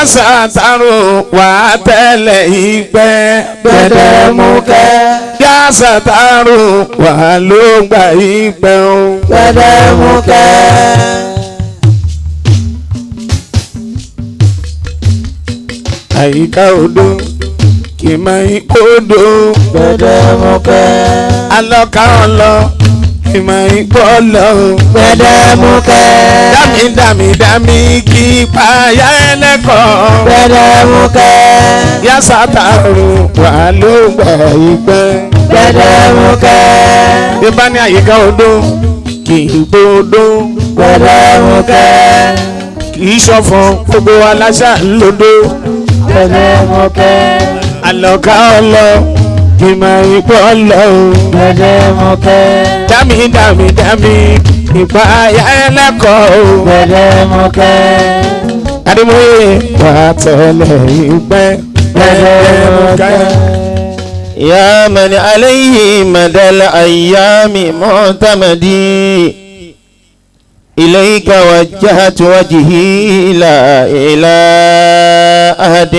Sàtàrò wà tẹ́lẹ̀ ìgbẹ́ gbẹdẹmukẹ. Yá sàtàrò wà ló gbà ìgbẹ́ o. Gbẹdẹmukẹ. Àyíká odò kì máa ń kódò. Gbẹdẹmukẹ. Alọ́ka ọlọ kì máa ń gbọ́ lọ. Gbẹdẹmukẹ. Dámì dámì dámì kí payá ẹlẹ́kọ̀ọ́. Gbẹdẹmukẹ. Yá sàtàrò wà ló gbà ìgbẹ́. Gbẹdẹmukẹ. Bí bá ní àyíká odò kì í gbódò. Gbẹdẹmukẹ. Kì í ṣọ̀fọ̀ gbogbo aláṣà ńlọdọ. Gbẹdẹmukẹ. Àlọ́ká ọlọ kì máa ń gbọ́ lọ. Gbẹdẹmukẹ. Dámì dámì dámì ìpayà ẹlẹ́kọ̀ọ́. Gbẹdẹmukẹ. Adémọ́yé wà tẹ̀lé ìgbẹ́. Gbẹdẹmukẹ. يا من عليه مدى الأيام معتمدي إليك وجهت وجهي لا إلى أحد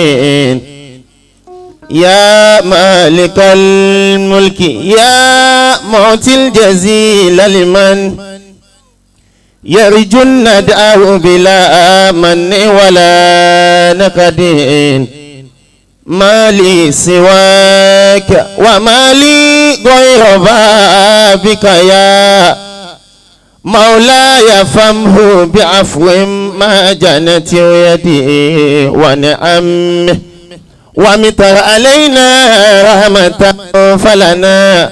يا مالك الملك يا معطي الجزيل لمن يرجو النداء بلا من ولا نكد ما لي سواك وما لي غير بابك يا مولاي فامه بعفو ما جنت يدي ونعمه ومطر علينا رحمة فلنا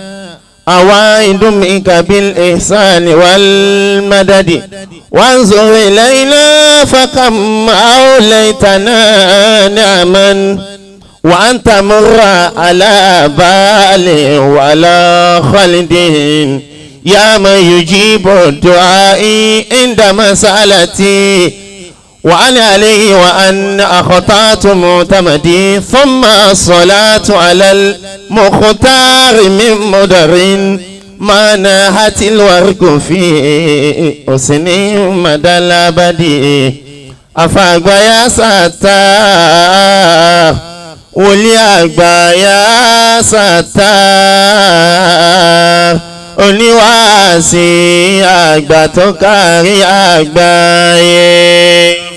أوعد منك بالإحسان والمدد وانظر إلينا فكم أوليتنا نعما وأنت مر على بال ولا خلد يا من يجيب الدعاء عند مسألتي وأن عليه وأن أخطأت معتمدي ثم الصلاة على المختار من مدر ما ناهت الورق في أسن مدى الأبد أفاق يا ستار wòlíì àgbà yá Sàtár oníwàásí àgbà tó kárí àgbáyé.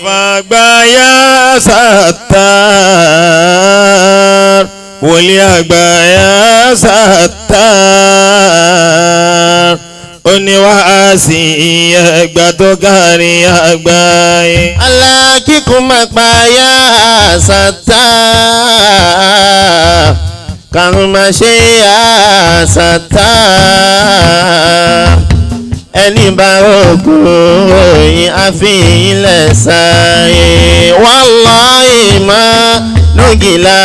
Àgbà yá Sàtár wòlíì àgbà yá Sàtár oníwàásí àgbà tó kárí àgbáyé. Alákìkún máa pa yá Sàtár kàrún máa ṣe yá Sàtár ẹni bá rògbò ròyìn àfihàn ilẹ̀ sáyé wàláhì má nùgìlá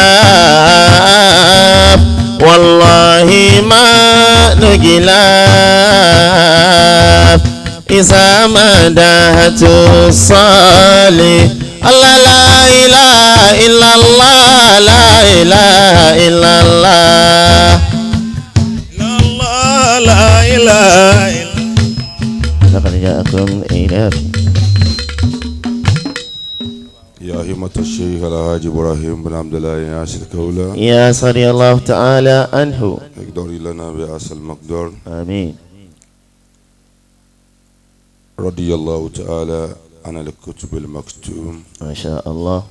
wàláhì má nùgìlá إذا ما دهت الصالح الله لا إله إلا الله لا إله إلا الله لا إله إلا لقد جاءكم إلاف يا همة الشيخ الحاج إبراهيم بن عبد الله ياسر كولا يا صلي الله تعالى عنه اقدر لنا بأس المقدار آمين رضي الله تعالى عن الكتب المكتوم ما شاء الله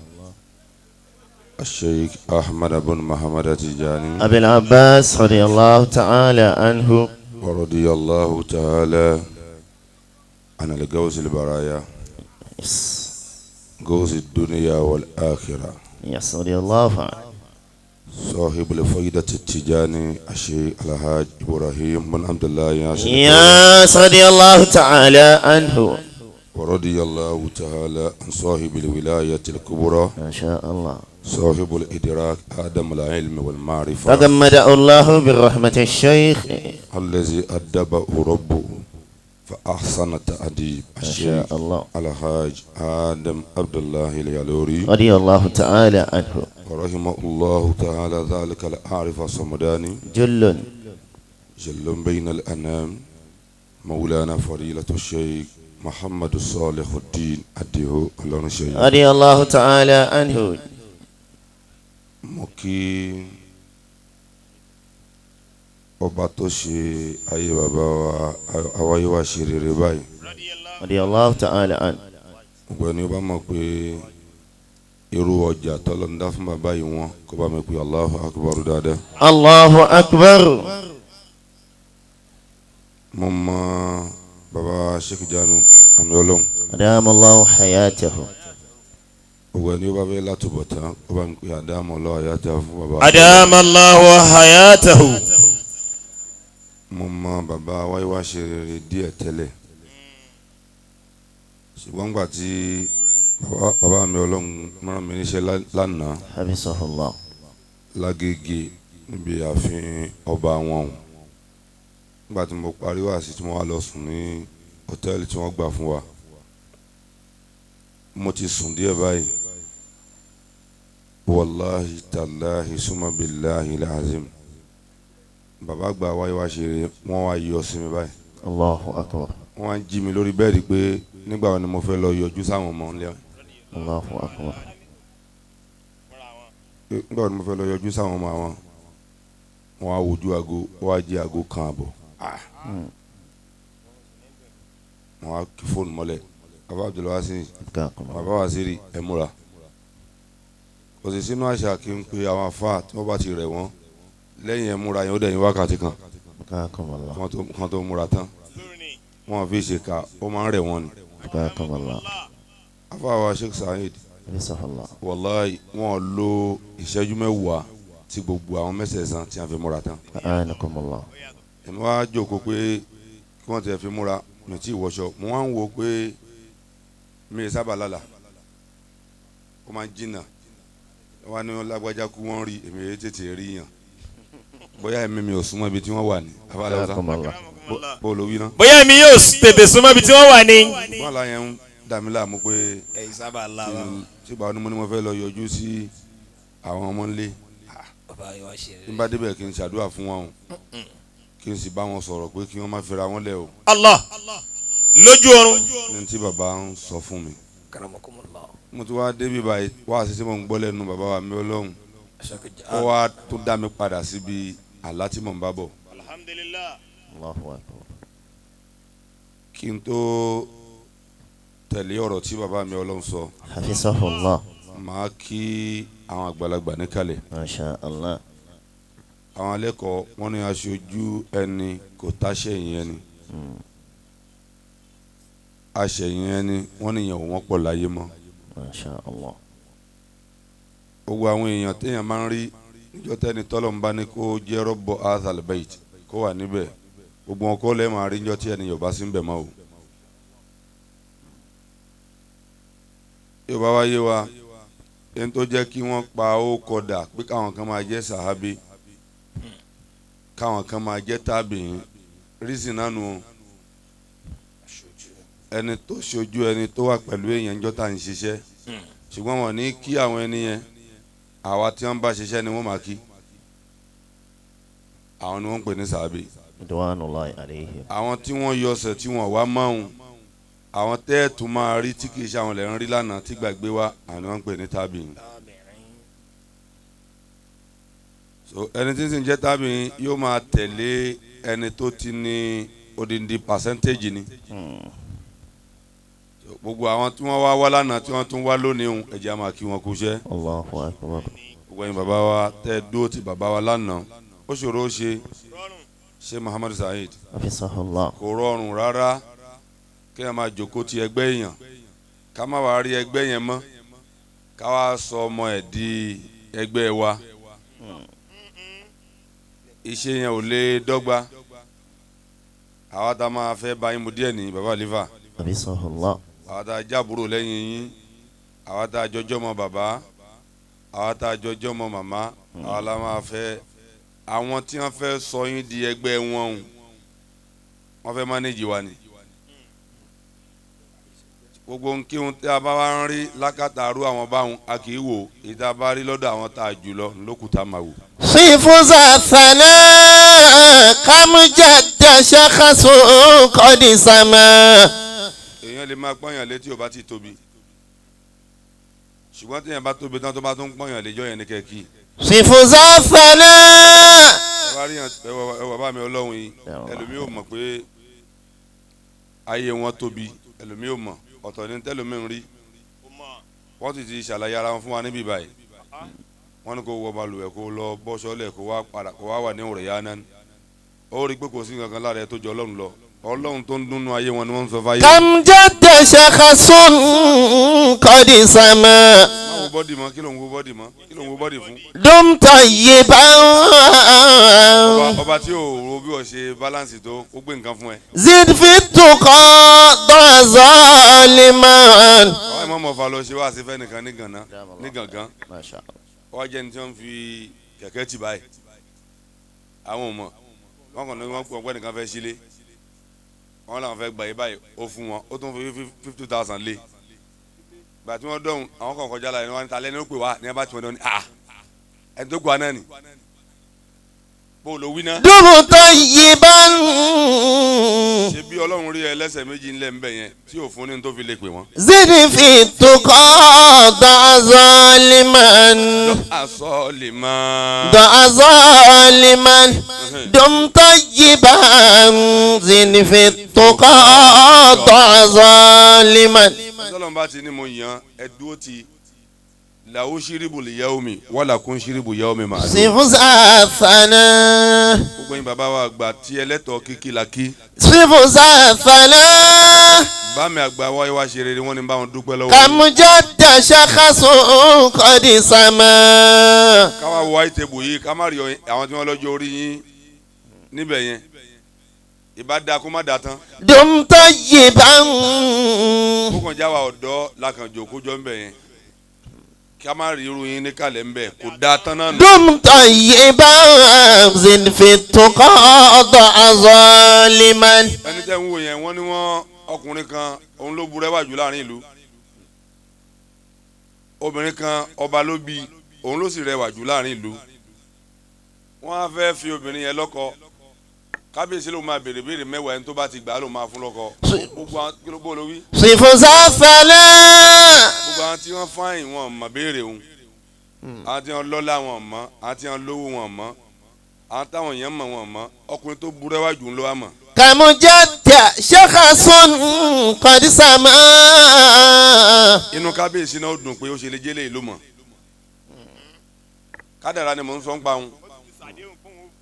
الشيخ أحمد بن محمد التجاني أبي العباس رضي الله تعالى عنه ورضي الله تعالى عن الغوث البرايا غوث الدنيا والآخرة يس رضي الله عنه صاحب الفائدة التجاني الشيخ الحاج إبراهيم بن عبد الله ياسر ياس رضي الله تعالى عنه ورضي الله تعالى عن صاحب الولاية الكبرى ما شاء الله صاحب الإدراك آدم العلم والمعرفة تغمد الله بالرحمة الشيخ الذي أدبه ربه فأحسن تأديب ما الشيخ شاء الله الحاج آدم عبد الله اليالوري رضي الله تعالى عنه ورحمه الله تعالى ذلك العارف الصمداني جل جل بين الأنام مولانا فضيلة الشيخ Muhammadu Salihuddin Adio Ọlọ́runṣẹ́yìn. Radiyallahu ta'ala anhu. Mo kí ọba tó ṣe ayé bàbá wa àwáyé wa ṣe rere báyìí. Radiyallahu ta'ala anhu. Gbogbo ẹni ó bá mọ̀ pé irú ọjà tọ́lọ́ ń dá fún bàbá yìí wọ́n kó bá mi pé Allahu Akbar dáadáa. Allahu akbar. Mo mọ bàbá Sheikh Jamiu àmì Ọlọ́run. Adamallahu hayatahu. Gbogbo ẹni ó bá fẹ́ látúbọ̀ tán kó bá mi pé Adamallahu hayatahu fún bàbá. Adamallahu hayatahu. Mo mọ bàbá wáyé wá ṣe rere díẹ̀ tẹ́lẹ̀, ṣùgbọ́n gbà tí bàbá mi Ọlọ́run rán mi níṣẹ́ lánàá Hafizahullah. lágége níbi ààfin ọba wọn o, nígbà tí mo parí wáàsí tí mo wá lọ sùn ní hòtẹ́ẹ̀lì tí wọ́n gbà fún wa, mo ti sùn díẹ̀ báyìí, wàláhi tàláhi súnmọ́bìláhi làzim, bàbá àgbà wáyé wá ṣeré wọ́n wá yọ sí mi báyìí. Allahu akbar. Wọ́n wá ń jí mi lórí bẹ́ẹ̀dì pé nígbà wo ni mo fẹ́ lọ yọjú sáwọn ọmọ ńlẹ́. Allahu akbar. Nígbà wo ni mo fẹ́ lọ yọjú sáwọn ọmọ àwọn, wọ́n á wojú aago, wọ́n á jí aago 1:30. Wọ́n á kí fóònù mọ́lẹ̀, bàbá Abdulwasi, bàbá Waziri ẹ̀ múra. Kò sì sínú àṣà kí n pe àwọn afá tí wọ́n bá ti rẹ̀ wọ́n lẹ́yìn ẹ̀ múra yẹn ó dẹ̀yìn wákàtí kan kan tó múra tán, wọ́n fi ṣe ká ó máa ń rẹ̀ wọ́n ni. Afá wa Sheikh Saheed, wàláhì wọ́n lo ìṣẹ́jú 10 tí gbogbo àwọn mẹ́sẹ̀ẹ̀sán tí a fi múra tán. Èmi wá jókòó pé kí wọ́n ti fi múra mi tí ìwọṣọ, mo wá ń wo pé mi sábà lálà ó máa ń jìnnà wọ́n á ní lágbájá kú wọ́n rí èmi yẹn tètè rí yàn bóyá èmi mi ò súnmọ́ ibi tí wọ́n wà ní abáláwùsá bó ló wí ná. Bóyá èmi yóò tètè súnmọ́ ibi tí wọ́n wà ní. Wọ́n àlá yẹn ń dà mí láàmú pé ṣùgbọ́n àwọn onímọ̀ fẹ́ lọ yọjú sí àwọn ọmọ ńlé n bá débẹ̀ kí n ṣàdúrà fún wọn o, kí n sì bá wọn sọ̀rọ̀ pé kí wọ́n má fira wọn lẹ̀ o. Allah lójú oorun. Ní tí bàbá ń sọ fún mi. Mo ti wá débi báyìí wá àṣìṣe mò ń gbọ́ lẹ́nu bàbá wa mi Ọlọ́run, ó wá tó dá mi padà síbi àlá tí mò ń bá bọ̀. Alhamdulillah. Kí n tó tẹ̀lé ọ̀rọ̀ tí bàbá mi Ọlọ́run sọ. Hafizahullah. Màá kí àwọn àgbàlagbà níkàlẹ̀. Masha Allah. Àwọn alẹ́kọ̀ọ́ wọn ní aṣojú ẹni kò táṣẹ̀yìn ẹni, aṣẹ̀yìn ẹni wọ́n níyàn wọ́n pọ̀ láyé mọ́. Masha Allah. Gbogbo àwọn èèyàn téèyàn máa ń rí níjọ́ tẹ́ni tọ́lọ̀ ń bá ní kó jẹ́ rọ́bọ̀ azal bait kó wà níbẹ̀, gbogbo wọn kọ́ lẹ́ẹ̀ máa rí níjọ́ tí ẹni Yorùbá sí ń bẹ̀ mọ́ o. Yorùbá wá yé wa ẹni tó jẹ́ kí wọ́n pa ó kọ̀dà pé káwọn kan máa jẹ́ sàhábì, káwọn kan máa jẹ́ tábìyìn, rísì nánu ẹni tó ṣojú ẹni tó wà pẹ̀lú èèyàn níjọ́ tá à ń ṣiṣẹ́, ṣùgbọ́n wọn ní kí àwọn ẹni yẹn àwa tí wọ́n bá ṣiṣẹ́ ni wọ́n máa kí, àwọn ni wọ́n ń pè ní sàhábì. Àwọn tí wọ́n yọsẹ̀ tí wọ́n wá mọ́hun, àwọn tẹ́ẹ̀tù máa rí tí kì í ṣe àwọn lè ń rí lánàá tí gbàgbé wá, àwọn ni wọ́n ń pè ní tábìyìn. So ẹni tí ń sìn jẹ́ tábìyìn yóò máa tẹ̀lé ẹni tó ti ní odindi percentage ni. Gbogbo àwọn tí wọ́n wá wá lánàá tí wọ́n tún wá lónìí òun ẹ̀jẹ̀ á máa kí wọn kú iṣẹ́. Allahu akbar. Gbogbo ẹ̀yin bàbá wa tẹ́ dúró ti bàbá wa lánàá, ó ṣòro ó ṣe ṣe Muhammad Saheed. Hafizahullah. Kò rọrùn rárá kí ẹ máa jókòó ti ẹgbẹ́ èèyàn, ká má wàá rí ẹgbẹ́ yẹn mọ́, ká wá sọ ọmọ ẹ̀ di ẹgbẹ́ wa. Iṣẹ́ yẹn ò lè dọ́gba. Àwa tá a máa fẹ́ bá yín mu díẹ̀ ní bàbá Alifa. Hafizahullah. Àwa tá a jábúrò lẹ́yìn yín, àwa tá a jọjọ́ mọ bàbá, àwa tá a jọjọ́ mọ màmá, àwa la máa fẹ́ àwọn tí wọ́n fẹ́ sọ yín di ẹgbẹ́ wọn o, wọ́n fẹ́ mánéjì wa ni. Gbogbo nkíhun tí a bá wá ń rí lákàtàrú àwọn báwọn a kì í wò, èyí tá a bá rí lọ́dọ̀ àwọn tá a jù lọ lókùtà máa wò. Sífúnṣà sànà kàmújàdá ṣàkàṣọ kọ́dí sàmà Èèyàn lè máa pọ́nyàn létí ò bá ti tóbi, ṣùgbọ́n téèyàn bá tóbi tán tó bá tún pọ́nyàn léjọ́ yẹn ní kẹ́kí. صف الثناء. Ẹ wá rí yàn, ẹ wọ bàbá mi ọlọ́run yìí, ẹlòmíì ò mọ̀ pé ayé wọn tóbi, ẹlòmíì ò mọ̀, ọ̀tọ̀ ní tẹ́lòmíì ń rí. Wọ́n sì ti ṣàlàyé ara wọn fún wa níbí báyìí. Wọ́n ní kó wọ balùwẹ̀, kó lọ bọ́ sọ́lẹ̀, kó wá padà, kó wá wà ní òrìyá náà. Ó rí i pé kò sí nǹkan kan lára ẹ tó jọ ọlọ́run lọ. Ọlọ́run tó ń dúnnú ayé wọn ni wọ́n ń sọ fáyé. كم جد شخص قد سما. Má wo bọ́dì mọ́, kí ló ń wo bọ́dì mọ́, kí ló ń wo bọ́dì fún? دم طيبا. Ọba tí ò ro bí wọ́n ṣe balance tó, ó gbé nǹkan fún ẹ. زد في التقى ضع ظالما. Àwọn ìmọ̀ ọmọ fa lọ ṣe wá sí fẹ́nìkan ní gànà ní gàngán. Wọ́n jẹ́ ní tí wọ́n fi kẹ̀kẹ́ tì báyìí. Àwọn ò mọ̀, wọ́n kàn ní wọ́n pè ọgbẹ́ nìkan fẹ́ sílé. Wọ́n làwọn fẹ́ gbà yí báyìí, ó fún wọn, ó tún fi 50,000 lé. Ìgbà tí wọ́n dọ̀hún, àwọn kan kọjá láyé, wọ́n ní ta lẹ́ni ó pè wá ní abá tí wọ́n dọ̀ ní à ẹni tó gbà náà ni. Bó o lo wí náà. دم طيبا. Ṣé bí Ọlọ́run rí ẹlẹ́sẹ̀ méjì ńlẹ̀ ńbẹ̀ yẹn tí ò fún ní tó fi lè pè wọ́n. زد في التقى ضع ظالما. Àsọ lè máa. ضع ظالما. دم طيبا. زد في التقى ضع ظالما. Tọ́lọ́run bá ti ní mo yàn ẹ dúró ti làwọn ṣíríbù lè yẹ omi wọ́n là kún ṣíríbù yẹ omi màá. صف الثناء. Gbogbo yín bàbá wa àgbà tí ẹlẹ́tọ̀ọ́ kíkí la kí. صف الثناء. Bámi àgbà wáyé wá ṣe rere, wọ́n ní bá wọn dúpẹ́ lọ́wọ́. كم جد شخص قد سما. Káwá wo white table yìí, ká má rí àwọn tí wọ́n lọ́jọ́ orí yín níbẹ̀ yẹn. Ìbá da kó má da tán. دم طيبا. Kó kàn já wa ọ̀dọ́ lakànjò kójọ ńbẹ̀ yẹn. Ká má rí irú yín níkàlẹ̀ ńbẹ̀ kò da tán náà nù. دم طيبا. زد في التقى ضع ظالما. Ẹni tẹ́ ń wò yẹn, wọ́n ní wọ́n ọkùnrin kan òun ló burẹ́wà jù láàrin ìlú, obìnrin kan ọba ló bí, òun ló sì rẹwà jù láàrin ìlú. Wọ́n á fẹ́ fi obìnrin yẹn lọ́kọ. Kábíyèsí ló máa béèrè béèrè 10, ẹni tó bá ti gbà á ló máa fún lọ́kọ. Gbogbo àwọn kí ló bó ló wí. صف الثناء. Gbogbo àwọn tí wọ́n fáyìn wọn mọ̀ béèrè òun, àwọn tí wọ́n lọ́lá wọn mọ̀, àwọn tí wọ́n lówó wọn mọ̀, àwọn táwọn èèyàn mọ̀ wọn mọ̀, ọkùnrin tó burẹ́wà jù ń lọ wá mọ̀. كم جد شخص قد سما. Inú kábíyèsí náà ó dùn pé ó ṣe lè jẹ́lé ìlú mọ̀. Kádàrá ni mò ń sọ ń pa òun.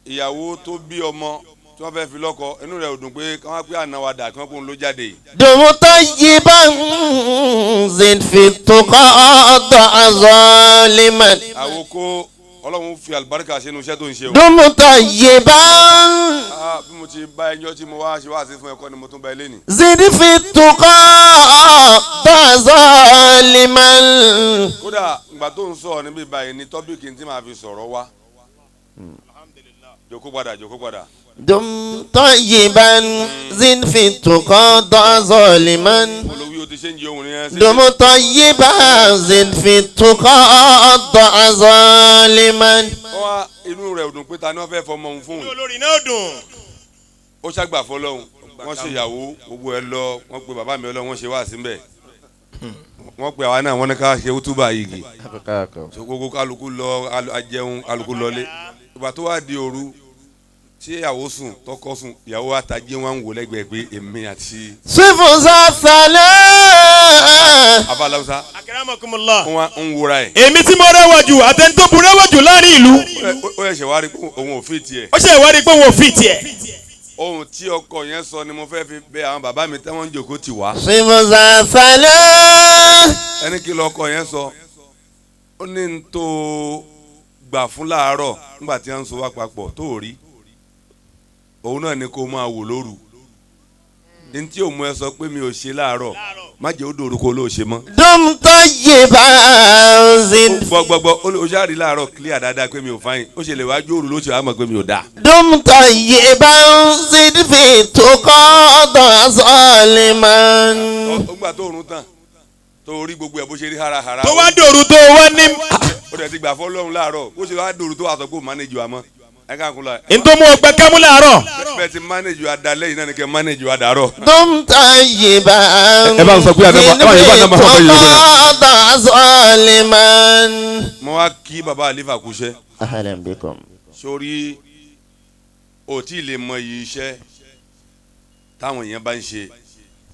Ìyàwó tó bí ọmọ tí wọ́n fẹ́ fi lọ́kọ, inú rẹ̀ ò dùn pé kí wọ́n pé àná wa dà kí wọ́n kó ń ló jáde. دم طيبا. زد في التقى ضع ظالما. Àwòkó Ọlọ́run fi àlùbáríkà sínú iṣẹ́ tó ń ṣe o. دم طيبا. Ah, bí mo ti bá ẹjọ́ tí mo wá ṣe wá sí fún ẹ̀kọ́ ni mo tún bá ilé nì. زد في التقى ضع ظالما. Kódà ìgbà tó ń sọ̀rọ̀ níbí báyìí ni tọ́pìkì tí màá fi sọ̀rọ̀ wá. Jòkó padà, jòkó padà. دم طيبا. زد في التقى ضع ظالما. Mo lo wí o ti ṣe ń jẹ ohun yẹn. دم طيبا. زد في التقى ضع ظالما. Wọ́n wá inú rẹ̀ ò dùn pé ta ni wọ́n fẹ́ fọmọ òun fún un. Olórí náà dùn. Ó ṣàgbà fọlọ́hún, wọ́n ṣe ìyàwó gbogbo ẹ lọ, wọ́n pe bàbá mi ọlọ́run, wọ́n ṣe wá síbẹ̀, wọ́n pe àwa náà, wọ́n ní ká ṣe útúbà yìí. So gbogbo kálukú lọ ajẹun, kálukú lọlé. Ìgbà tó wá di òru tí ìyàwó sùn, tọkọ sùn, ìyàwó àtàjẹ wọn ń wò lẹ́gbẹ̀ẹ́ pé èmi àti صف الثناء. afáláwùsá Akramakumullah. wọn ń wúra ẹ̀. Èmi tí mo rẹwà jù àtẹni tó bu rẹwà jù láàrin ìlú. Ó yẹ ṣe wá rí pé òun ò fi tiẹ̀. Ó ṣe ìwádìí pé òun ò fi tiẹ̀. Ohun tí ọkọ yẹn sọ ni mo fẹ́ fi bẹ̀ àwọn bàbá mi tẹ́wọ́n ń jòkó tì wá. صف الثناء. Ẹni kí lọkọ yẹn sọ, ó ní n tó gbà fún láàárọ̀ nígbà tí wọ́n ń so wá papọ̀ tó rí òun náà ni kó máa wò lóru ní tí òun ẹ sọ pé mi ò ṣe láàárọ̀, má jẹ́ ó dòru kó ló ṣe mọ́. دم طيبا. زد Gbọgbọgbọ ó ṣáà rí láàárọ̀ clear dáadáa pé mi ò fáyín, ó ṣe lè wá jóòrù ló ṣe wá mọ̀ pé mi ò dáa. دم طيبا. زد في التقى ضع ظالما. Ó gbà tó òrùn tán tó rí gbogbo ẹ̀ bó ṣe rí harahara. Tó wá dòru tó wá ní. Ó dẹ̀ ti gbà fọ́ lọ́hùn láàárọ̀, ó ṣe wá dòru tó wà sọ pé ó mánéjì wa mọ́. Ẹ ká kú la. Ntọ́ mu ọgbẹ́ kámú làárọ̀. Bẹ́ẹ̀ ti manage wa dalẹ́ yìí náà ni kẹ́ manage wa dàárọ̀. دمت طيبا Ẹ bá ń sọ pé àná ẹ bá yóò bá náà máa fọ yìí lóko náà. ظالما. Mo wá kí baba Àlífà kúṣẹ́. أهلا بكم. Sórí o tí ì lè mọ iye iṣẹ́ táwọn èèyàn bá ń ṣe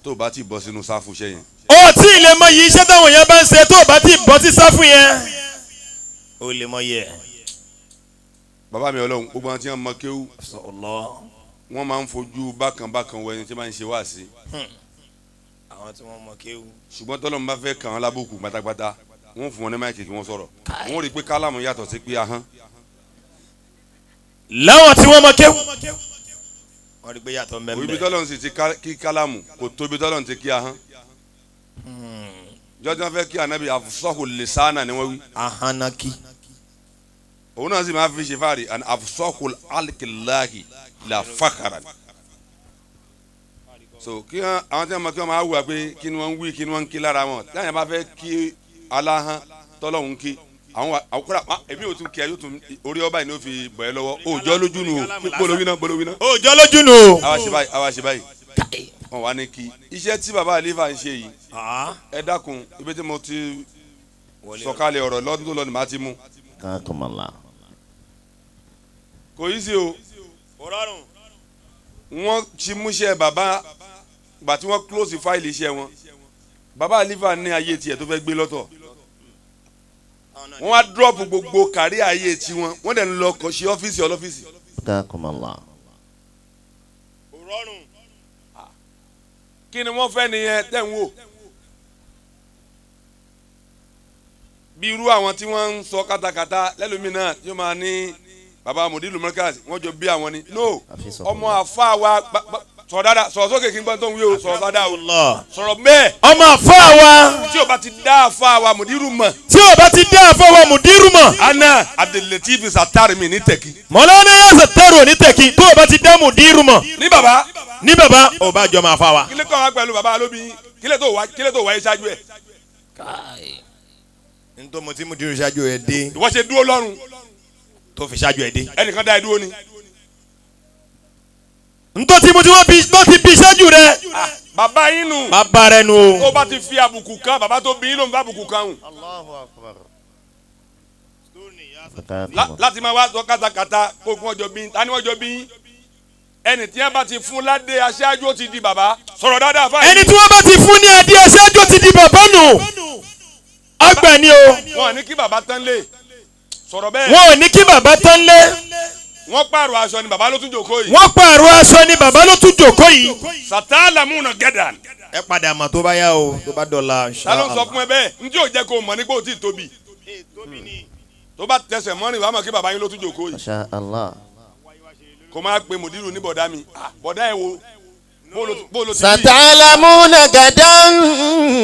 tó o bá ti bọ́ sínú sáfù iṣẹ́ yẹn. O tí ì lè mọ iye iṣẹ́ táwọn èèyàn bá ń ṣe tó o bá ti bọ́ sí sáfù yẹn. O lè mọ iye. Bàbá mi Ọlọ́run gbogbo àwọn tí wọ́n mọ kéwú wọ́n máa ń fojú bákan bákan wọ ẹni tí wọ́n máa ń ṣe wáàsí. Àwọn tí wọ́n mọ kéwú. Ṣùgbọ́n tọ́lọ́run bá fẹ́ kàn án lábùkù pátápátá wọ́n fún wọn ní máìkì kí wọ́n sọ̀rọ̀ wọ́n rí i pé kálámù yàtọ̀ sí pé ahọ́n. Láwọn tí wọ́n mọ kéwú. Wọ́n rí i pé yàtọ̀ Ibi mẹ́mbẹ́. tọ́lọ́run sì ti kí kálámù kò tóbi tọ́lọ́run ti kí ahọ́n. Jọ́jọ́ fẹ́ kí anabi afusọ́hù lisana ni wọ́n wí. Ahanaki. Òun náà sì máa fi ṣe fáàrí and afusọ́hù alikilahi la fakara. So kí àwọn tí wọ́n mọ kí wọ́n máa wù wá pé kí ni wọ́n ń wí kí ni wọ́n ń kí lára wọn. Tí àwọn bá fẹ́ kí aláhán tọ́lọ́hún kí àwọn àkúrà èmi ò tún kí ẹ yóò tún orí ọba yìí ni ó fi bọ̀ ẹ́ lọ́wọ́ òòjọ́ lójú nù o bolówí náà bolówí náà. Òòjọ́ lójú nù o. Àwa ṣe báyìí àwa ṣe báyìí wọn wá ní kí iṣẹ́ tí baba Àlífà ń ṣe yìí ẹ dákun ibi tí mo ti sọ̀kalẹ̀ ọ̀rọ̀ lọ́dún tó lọ ni màá ti mú. Kò yí sí o wọ́n ti múṣẹ́ baba gbà tí wọ́n close fáìlì iṣẹ́ wọn baba Àlífà ní ayé tiẹ̀ tó fẹ́ gbé lọ́tọ̀ wọ́n wá drop gbogbo kárí ayé tiwọn wọ́n dẹ̀ ń lọ kọ́ sí ọ́fíìsì ọlọ́fíìsì. Kí ni wọ́n fẹ́ nìyẹn tẹ̀ ń wò bí irú àwọn tí wọ́n ń sọ katakata lẹ́lòmínà yóò máa ní baba Mudiru Markaz wọ́n jọ bí àwọn ni no ọmọ àfa wa sọ̀rọ̀ dáadáa sọ̀rọ̀ sókè kí n gbọ́n tó ń wí o sọ̀rọ̀ dáadáa o sọ̀rọ̀ mẹ́ẹ̀. Ọmọ àfa wa tí o bá ti dá àfa wa Mudiru mọ̀. Tí o bá ti dá àfa wa Mudiru mọ̀. Ana Abdulateef Satari mi ní tẹ̀kí. Mọ̀lánà yà Sataru ní tẹ̀kí tó o bá ti dá Mudiru mọ̀. Ní baba. Ní baba o bá jọ máa fa wa. Kílẹ̀ kọ́ wa pẹ̀lú baba alóbi kílẹ̀ tó wáyé ṣáájú ẹ̀. Ntọ́ mo ti Mudiru ṣáájú ẹ̀ dé. Ìwọ ṣe dúró lọ́rùn. Tó fi ṣáájú ẹ̀ dé. Ẹnìkan dá ẹ dúró ni. Ntọ́ tí mo ti wọ́n bí tó ti bí ṣáájú rẹ. Bàbá yín nù. Bàbá rẹ nù o. Tó bá ti fi àbùkù kan bàbá tó bí yín ló ń bá àbùkù kan hùn. Láti máa wá sọ kátàkátà kó kún ọjọ́ bí yín ta ni wọ́n jọ bí yín. Ẹni tí wọ́n bá ti fún ládé aṣáájú ó ti di bàbá sọ̀rọ̀ dáadáa fáyé. Ẹni tí wọ́n bá ti fún ní adé aṣáájú ó ti di bàbá nù. Àgbà ni o. Wọn ò ní kí bàbá tán lé sọ̀rọ̀ bẹ́ẹ̀. Wọn ò ní kí bàbá tán lé. Wọ́n pààrọ̀ aṣọ ni bàbá ló tún jòkó yìí. Wọ́n pààrọ̀ aṣọ ni bàbá ló tún jòkó yìí. Sàtàlámù náà gẹ̀dàn. Ẹ padà mọ̀ tó bá yá o tó bá dọ̀la. Ta ló ń sọ fún ẹ bẹ́ẹ̀ n tí yóò jẹ́ kó mọ̀ ní pé o ti tóbi. Tó bá tẹsẹ̀ mọ́rin wàá mọ̀ kí bàbá yín ló tún jòkó yìí. Masha Allah. Kò máa pe Mudiru ní bọ̀dá mi bọ̀dá ẹ̀ wo bó ló ti rí. Sàtàlámù náà gẹ̀dàn.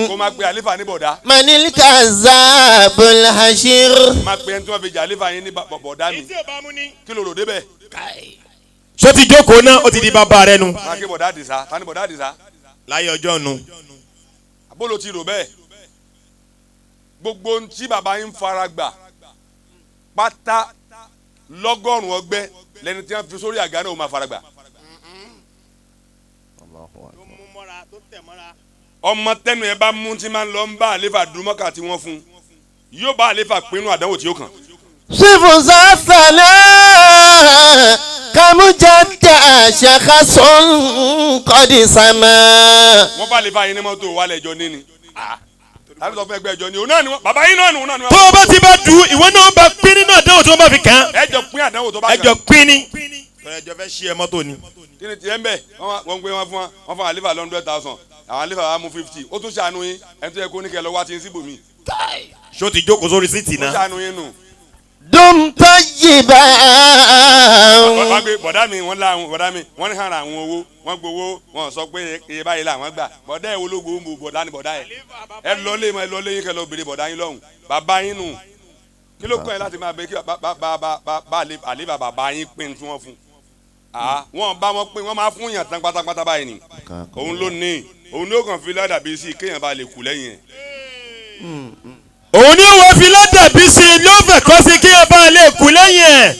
Kò máa pe Àlífà ní bọ̀dá. Manil kazabul hashir. Máa pe ẹni tí wọ́n fi jà Àlífà yín ní bọ̀dá mi. Kí ló rò débẹ̀. Ṣó ti jókòó náà ó ti di bàbá rẹ nu. Máa ké bọ̀dá Àdìsá ta ni bọ̀dá Àdìsá. Láyé ọjọ́ nu. Bó ló ti rò bẹ́ẹ̀. Gbogbo ohun tí bàbá yín fara gbà pátá lọ́gọ́rùn-ún ọgbẹ́ lẹni tí wọ́n fi sórí àga náà ó máa fara gbà. Ọmọ tẹnu ẹ bá mú tí máa ń lọ ń bá Àlífà dùnmọ́kà tí wọ́n fún yóò bá Àlífà pinnu àdánwò tí ó kàn. Sífù sásàlẹ̀ kàmújáde àṣàkàsọ̀n kọ́dí sàmà. Wọ́n bá Àlífà yín ní mọ́tò wálé ẹjọ́ níní. Tàbí sọ fún ẹgbẹ́ ẹjọ́ ni òun náà ni wọ́n bàbá yín náà ni òun náà ni wọ́n. Tó o bá ti bá du ìwọ náà bá pín nínú àdánwò tí wọ́n bá fi kàn án. Ẹ jọ pín àdánwò tó bá kàn. Ẹ jọ pín ní. Ẹjọ fẹ́ ṣí ẹ mọ́tò ni. Kí ni tiẹ̀ ń bẹ̀? Wọ́n gbé wọn fún wọn fún Àlífà 100,000 àwọn Àlífà wa mú 50 ó tún ṣàánú yín ẹni tó yẹ kó ní kẹ lọ wá ti ń síbòmí. Ṣó ti jókòó sórí síìtì náà. Ó ṣàánú yín nù. Dum tayyiban. Wọ́n gbé bọ̀dá mi wọ́n láwọn bọ̀dá mi wọ́n ní hàn àwọn owó wọ́n gbowó wọ́n sọ pé iye báyìí làwọn gbà bọ̀dá ẹ̀ ológo ń bo bọ̀dá ni bọ̀dá ẹ̀ ẹ lọ lé ẹ lọ lé yín kẹ lọ bèrè bọ̀dá yín lọ́hùn bàbá yín nù kí ló kọ́ ẹ láti máa bẹ kí bá Àlífà bàbá yín pín tí wọ́n fún wọ́n bá wọn pín wọ́n máa fún yàn tán pátápátá báyìí ni òun ló ní òun ní ó kàn fi ládàbí sí kéèyàn bá lè kú lẹ́yìn ẹ̀. Òun ní wọ́n fi ládàbí sí ló fẹ́ kọ́ sí kí ọba lè kú lẹ́yìn ẹ̀. ẹ̀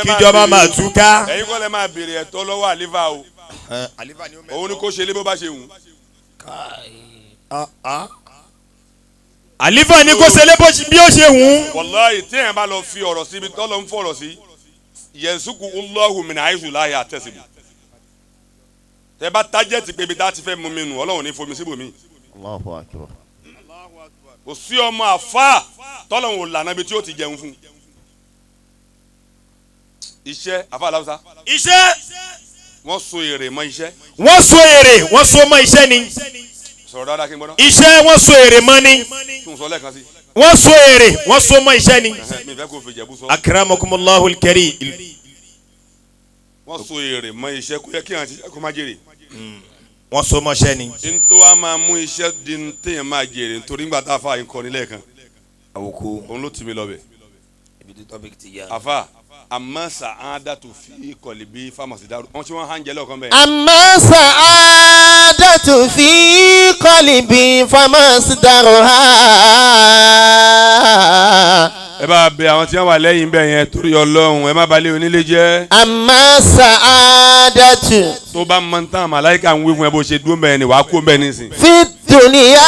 kíjọba máa túká. Ẹ̀yin kọ́ lẹ máa béèrè ẹ̀tọ́ lọ́wọ́ àlífà o. Òun ni kò ṣe lé bó bá ṣe wù. Àlífà ni kò ṣe lé bí ó ṣe wù. Wàláhì tí èèyàn bá lọ fi ọ̀rọ̀ síbi tọ́lọ́ ń fọ̀rọ̀ sí yẹnsuku Allahu min haythu la yahtasibu. Tẹ bá tájẹ́tì pé ibi tá a ti fẹ́ mú mi nù Ọlọ́run ní fomi síbòmí. Allahu akbar. Kò sí ọmọ àfa tọ́lọ́run ò lànà ibi tí ó ti jẹun fún. Iṣẹ́ àfa aláwùsá. Iṣẹ́. Wọ́n so èrè mọ́ iṣẹ́. Wọ́n so èrè wọ́n so mọ́ iṣẹ́ ni. Sọ̀rọ̀ dáadáa kí n gbọ́dọ̀. Iṣẹ́ wọ́n so èrè mọ́ ni. Tún sọ lẹ́ẹ̀kan sí. Wọ́n so èrè wọ́n so mọ́ iṣẹ́ ni. Mi fẹ́ kó fi jẹ̀bú sọ. Akramakumulahul karim. Wọ́n so èrè mọ́ iṣẹ́ kó yẹ kí àwọn kó má jèrè. Wọ́n so mọ́ iṣẹ́ ni. N tó wá máa mú iṣẹ́ di n téèyàn máa jèrè nítorí nígbà tá a fa nǹkan nílẹ̀ kan. Àwòkọ́. Òun ló tì mí lọ bẹ̀. Ibi tí topic ti yá. Àfa àmọ́ sàádàtú fi kọ̀lìbí fámọ̀sí dárú wọ́n tí wọ́n hàn jẹ́ lọ́kàn bẹ́ẹ̀. Àmọ́ sàádàtú fi kọ̀lìbí fámọ̀sí dárú ha. Ẹ bá bẹ àwọn tí wọ́n wà lẹ́yìn bẹ́ẹ̀ yẹn torí Ọlọ́run ẹ má balẹ̀ onílé jẹ́. Àmọ́ sàádàtú. Tó bá mọ tán màláìka ń wí fún ẹ bó ṣe dúró bẹ́ẹ̀ ni wàá kó bẹ́ẹ̀ nísìn. Fi dùnìyà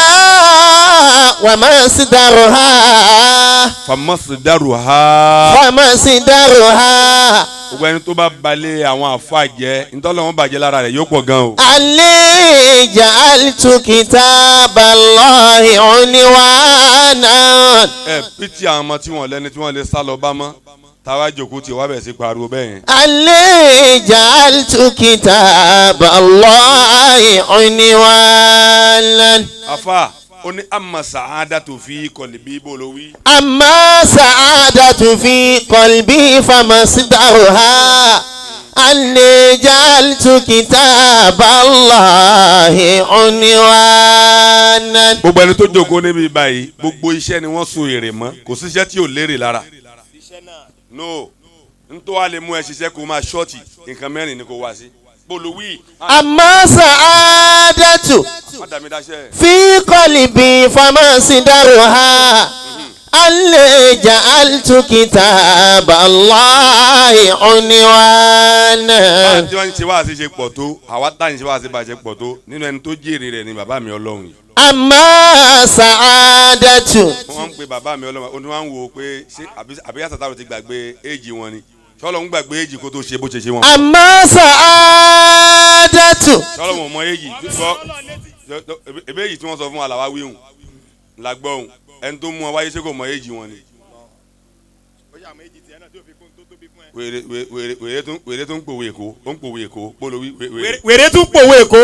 wà má sí dárú ha. Fámọ̀sí dárú ha. Fámọ̀sí dárú ha. Gbogbo ẹni tó bá balẹ̀ àwọn àfa jẹ́ ntọ́lọ́wọ́n bàjẹ́ lára rẹ̀ yóò pọ̀ gan o. Alẹ́ ja'altu kitaballahi unwana. Ẹ pìtì àwọn ọmọ tí wọ́n lẹ́ni tí wọ́n lè sá lọ bá mọ́ táwa jókòó tí wàá bẹ̀ sí pariwo bẹ́ẹ̀ yẹn. Alẹ́ ja'altu kitaballahi unwana. Afa ó ní amma sa'adatu fi qalbi bó ló wí. Amma sa'adatu fi qalbi famasdaruha anni ja'altu kitaballahi unwana. Gbogbo ẹni tó jókòó níbi báyìí gbogbo iṣẹ́ ni wọ́n so èrè mọ́ kò síṣẹ́ tí ò lérè lára. No n tó wá lè mú ẹ ṣiṣẹ́ kó máa ṣọ́ọ̀tì nǹkan mẹ́rin ni kò wá sí. Bolówí. Amma sa'adatu fi qalbi famasdaruha alẹ́ ja'altu kitaballahi unwana. Báyìí tí wọ́n ń ṣe wá sí ṣe pọ̀ tó àwa tá ń ṣe wá sí bá ṣe pọ̀ tó nínú ẹni tó jèrè rẹ̀ ni bàbá mi Ọlọ́run yìí. Amma sa'adatu. Wọ́n ń pe bàbá mi Ọlọ́run wọ́n ń wo pé ṣé àbí àṣàtàrò ti gbàgbé éèjì wọn ni sọlọ ń gbàgbé èjì kó tó ṣe bó ṣe ṣe wọn. Amma sa'adatu. Sọlọ wọn mọ èjì sọ ebe èjì tí wọ́n sọ fún wa làwa wíhùn làgbọ́hùn ẹni tó mú wọn wáyé ṣé kò mọ èjì wọn ni. Wèrè tó ń pòwe èkó ó ń pòwe èkó bólówí wèrè. Wèrè tún pòwe èkó.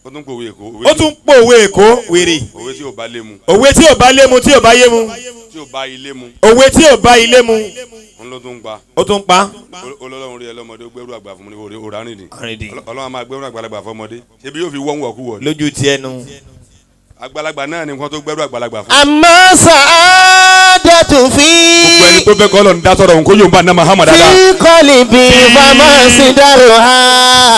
Ó tún pòwe èkó. Ó tún pòwe èkó wèrè. Òwe tí ò bá lé mu. Òwe tí ò bá lé mu tí ò bá yé mu. Tí ò bá ilé mu. Òwe tí ò bá ilé mu. Òun ló tún pa. Ó tún pa. Ọlọ́run rí ẹ lọ́mọdé ó gbẹ́rù àgbà fún mi ní òrà rìndìn. Ọlọ́run máa gbẹ́rù àgbàlagbà fọmọdé. Ṣebí yóò fi wọ́n wọ̀ kú wọ̀. Lójú tiẹ̀ nu. Àgbàlagbà náà ni nǹkan tó gbẹ́rù àgbàlagbà fún. Amma sa'adatu fi. Gbogbo ẹni tó fẹ́ kọ́ lọ́n dá sọ̀rọ̀ òun kó yóò bá ná Muhammad dáadáa. Fi qalbi famasdaruha.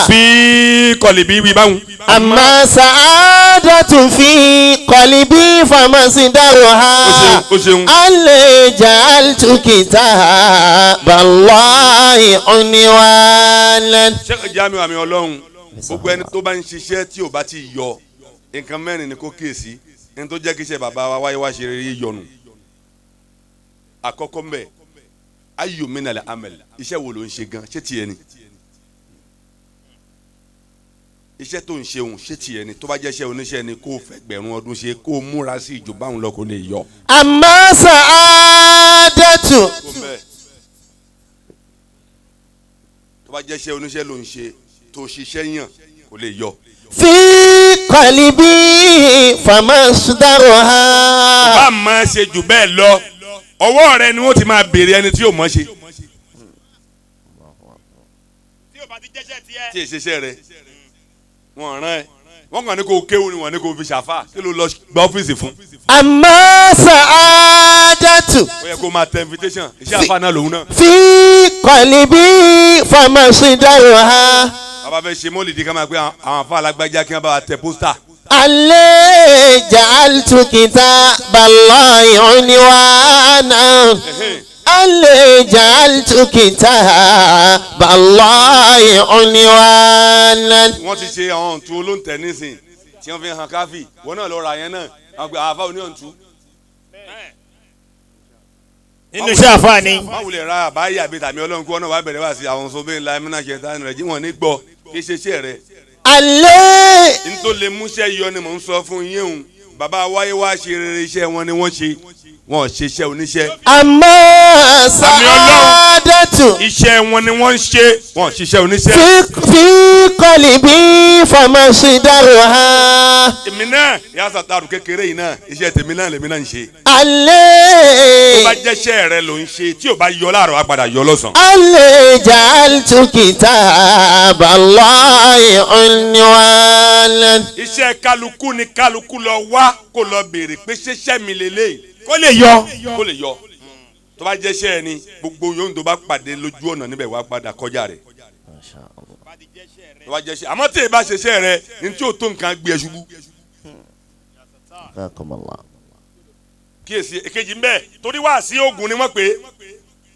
Fi qalbi wí báwọn. Amma sa'adatu fi qalbi famasdaruha. Ó ṣeun. Alẹ́ ja'altu kitaballahi unwana. Sheikh Jamiu àmì Ọlọ́run gbogbo ẹni tó bá ń ṣiṣẹ́ tí ò bá ti yọ nǹkan mẹ́rin ni kó kíyèsí ní tó jẹ́ kí iṣẹ́ bàbá wa wáyé wá ṣe rere yọnu. Àkọ́kọ́ mbẹ́ ayò minal amal iṣẹ́ wo ló ń ṣe gan ṣé tiẹ̀ ni iṣẹ́ tó ń ṣe òun ṣé tiẹ̀ ni tó bá jẹ́ iṣẹ́ oníṣẹ́ ni kó o fẹ́ gbẹ̀rún ọdún ṣe kó o múra sí ìjọba òun lọ kó lè yọ. Amma sa'adatu. Tó bá jẹ́ iṣẹ́ oníṣẹ́ ló ń ṣe tó ṣiṣẹ́ yàn kó lè yọ. Fi qalbi famasdaruha. Bá a máa ṣe jù bẹ́ẹ̀ lọ ọwọ́ rẹ ni wọ́n ti máa béèrè ẹni tí yóò mọ̀ ṣe. Tí èsì rẹ wọ́n rán ẹ wọ́n kàn ní kó kéwù ni wọ́n ní kó fi ṣàfà kí ló lọ gba ọ́fíìsì fún. Amma sa'adatu. Ó yẹ kó máa tẹ invitation iṣẹ́ àfà náà lòun náà. Fi qalbi famasdaruha. Bàbá fẹ́ ṣe mọ́lìdí ká máa pé àwọn àfa alágbájá kí wọ́n bá wa tẹ pósítà. Alẹ́ ja'altu kitaballahi unwana. ألي جعلت كتاب الله عنوانا. Wọ́n ti ṣe àwọn ọ̀ǹtún olóńtẹ̀ nísìn tí wọ́n fi hàn káfí wọ́n náà lọ ra yẹn náà àwọn àfa òní ọ̀ǹtún. Nínú iṣẹ́ àfa ni. Wọ́n wulẹ̀ ra àbáyé àbí tàbí ọlọ́run kí wọ́n náà wá bẹ̀rẹ̀ wá sí àwọn sọ bẹ́ẹ̀ ńlá ẹ̀mínà ṣe tá rẹ̀ jí wọ́n ní gbọ́ kí ṣe iṣẹ́ rẹ̀. Alẹ́. N tó lè múṣẹ́ yọ ni mò ń sọ fún yín o bàbá wáyé wá ṣe rere iṣẹ́ wọn ni wọ́n ṣe wọn ò ṣe iṣẹ́ oníṣẹ́. Àmọ́ sàádẹ́tù. Iṣẹ́ wọn ni wọ́n ń ṣe wọn ò ṣiṣẹ́ oníṣẹ́. Fi kọ́lì bí fọmọ́sí dárò ha. Èmi náà yà sàtàrù kékeré yìí náà iṣẹ́ tèmi náà lèmi náà ń ṣe. Alẹ́. Tó bá jẹ́ṣẹ́ rẹ ló ń ṣe tí ò bá yọ láàárọ̀ á padà yọ lọ́sàn-án. Alẹ́ ja'altu kitaballahi unwanan. Iṣẹ́ kálukú ni kálukú lọ wá kó lọ béèrè pé ṣẹṣẹ́ mi lélẹ́yìí. Kó lè yọ. Kó lè yọ. Tó bá jẹ́ṣẹ́ ẹni gbogbo yòówù tó bá pàdé lójú ọ̀nà níbẹ̀ wá padà kọjá rẹ̀. Tó bá jẹ́ṣẹ́ àmọ́ tí ì bá ṣiṣẹ́ rẹ ní tí ò tó nǹkan gbé ẹ ṣubú. Kíyèsí èkejì ń bẹ torí wá sí oògùn ni wọ́n pè é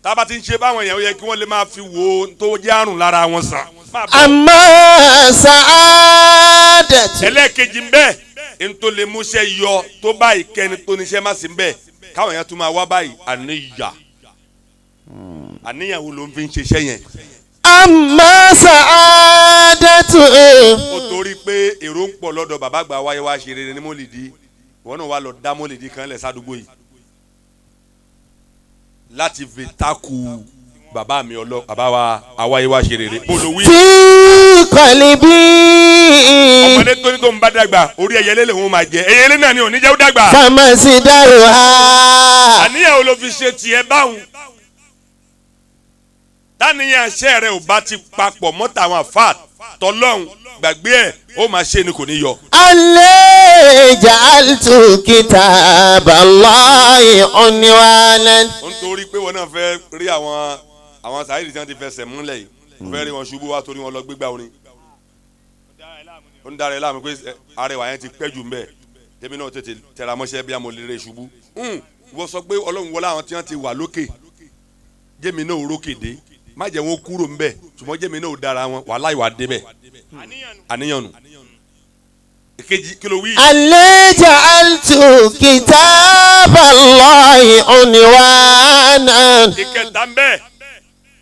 tá a bá ti ń ṣe báwọn èèyàn ó yẹ kí wọ́n lè máa fi wo tó jẹ́ àrùn lára wọn sàn. Àmọ́ sàádẹ́tù. Ẹlẹ́ẹ̀kejì ń bẹ n tó lè múṣẹ́ yọ tó báyìí kẹ́ni tó níṣẹ́ má sí ń bẹ káwọn èèyàn tún máa wá báyìí àníyà àníyàn wo ló ń fi ń ṣiṣẹ́ yẹn. Àmọ́ sàádẹ́tù. Ó torí pé èrò ń pọ̀ lọ́dọ̀ bàbá àgbà wáyé wá ṣe rere ní mọ́lìdí wọn náà wá lọ dá mọ́lìdí kan lẹ̀ sádùúgbò yìí láti fi takù bàbá mi ọlọ bàbá wa àwáyé wá ṣe rere. Bolo wí. Fi kọ́lì bí. Ọmọdé tó ní tó ń bá dàgbà orí ẹyẹlé lòun máa jẹ ẹyẹlé náà ni òní jẹ́ ó dàgbà. Fọmọ́sí dárò ha. Àníyàn wo ló fi ṣe tiẹ̀ báwọn? Táníyàn iṣẹ́ rẹ̀ ò bá ti papọ̀ mọ́ tàwọn àfáà tọ́lọ́hún gbàgbé ẹ̀ ó máa ṣe ni kò ní yọ. Alẹ́ ja'altu kitaballahi unwanan. Ó ń torí pé wọn náà fẹ́ rí àwọn sàyẹ́dì tí wọ́n ti fẹsẹ̀ múlẹ̀ yìí fẹ́ rí wọn ṣubú wá torí wọn lọ gbégbá orin. Ó ń dára ẹ láàmú pé arẹwà yẹn ti pẹ́ jù mbẹ́ tèmi náà tètè tẹra mọ́ṣẹ́ bí amọ̀ lè ṣubú. Wọ́n sọ pé ọlọ́run wọlé àwọn tí wọ́n ti wà lókè jẹ́mi náà rókè dé má jẹ́ wọn kúrò ńbẹ̀ ṣùgbọ́n jẹ́mi náà dára wọn wàhálà ìwà débẹ̀ àníyàn nù. Èkejì kí ló wí. Alẹ́ ja'altu kitaballahi unwanan. Ìkẹta ń bẹ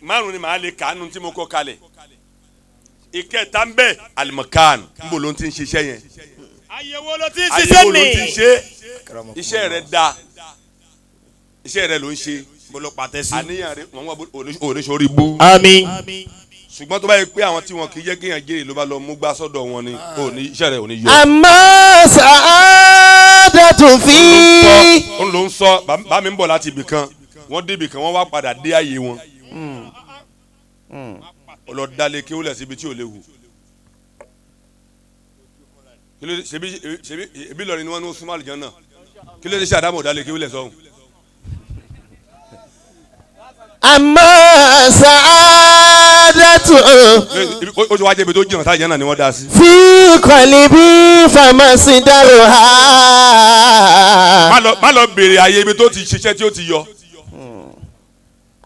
márùn ni màá lè kàánú tí mo kọ kalẹ̀. Ìkẹta ń bẹ alimakan ń bò ló ń ti ń ṣiṣẹ́ yẹn. Àyẹ̀wò ló ti ń ṣiṣẹ́ ni. Àyẹ̀wò ló ti ń ṣe iṣẹ́ rẹ̀ da iṣẹ́ rẹ̀ ló ń ṣe. Bolo pàtẹ sí. Àníyàn rẹ̀ wọ́n wá oníṣòrí bú. Àmín. Ṣùgbọ́n tó bá yẹ pé àwọn tí wọn kì í jẹ́ kéèyàn jèrè ló bá lọ mú gbá sọ́dọ̀ wọn ni iṣẹ́ rẹ̀ ò ní yọ. Àmọ́ sàádẹ́tù fi. Ó ló ń sọ bá mi ń bọ̀ láti ibì kan wọ́n dé ibì kan wọ́n wá padà dé àyè wọn. Ọlọ́dàlẹ̀ kí ó lẹ̀ síbi tí ò léwu. Ṣebí ebi lọrin ni wọ́n ní ó súnmọ́ àlùjánnà kí ló dé ṣe àdámọ̀ ọ̀dàlẹ̀ kí ó lẹ̀ sọ́hùn. Àmọ́ sàádẹ́tù. Ó ti wá jẹ́ ibi tó jìnnà sáà ni wọ́n dá sí. Fi kọ́lì bí fàmásì dárò ha. Má lọ béèrè àyè ibi tó ti ṣiṣẹ́ tí ó ti yọ.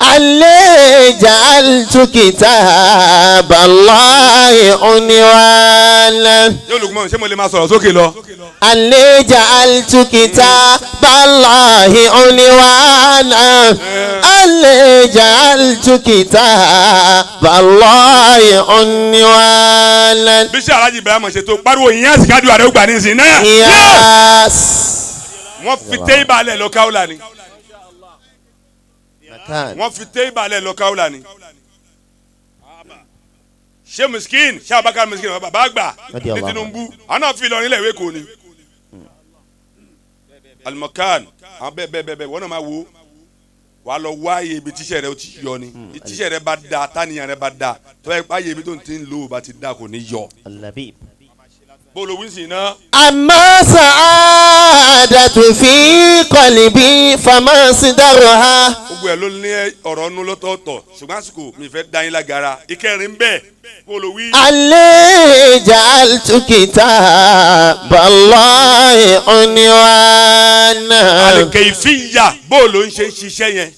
Alẹ́ ja'altu kitaballahi unwanan. Yóò lùkùmọ̀ ṣé mo lè máa sọ̀rọ̀ sókè lọ. Alẹ́ ja'altu kitaballahi unwanan. Alẹ́ ja'altu kitaballahi unwanan. Bí ṣe Alhaji Ibrahim ṣe tó pariwo ìyẹn àsìkájú àrẹ ògbà ní ìsìn náà. Yes. Wọ́n fi tẹ́ ìbàlẹ̀ lọ káwọ́lá ni. Wọ́n fi tẹ́ ìbàlẹ̀ lọ káwọ́lá ni. Ṣé miskin ṣé Abubakar miskin bàbá àgbà ní Tinubu àwọn náà fi Ìlọrin lẹ́wé kò ní. Alimokan àwọn bẹ́ẹ̀ bẹ́ẹ̀ bẹ́ẹ̀ wọ́n náà máa wo wàá lọ wá iye ibi tíṣẹ́ rẹ ti yọ ni tíṣẹ́ rẹ bá da táníyàn rẹ bá da tọ́wọ́ ipá iye ibi tó ń ti ń lò ó bá ti da kò ní yọ. Bolo wíńsì náà. Àmọ́ sàádàtù fi kọ́lìbí fàmásì dárò ha. Gbogbo ẹ̀ ló ní ọ̀rọ̀ nú lọ́tọ̀ọ̀tọ̀ ṣùgbọ́n àsìkò mi fẹ́ dá yín lágara ìkẹrin bẹ́ẹ̀ bolo wí. Alẹ́ ja'altu kitaballahi unwana. Al-kayfiyya bóòlù ń ṣe ń ṣiṣẹ́ yẹn.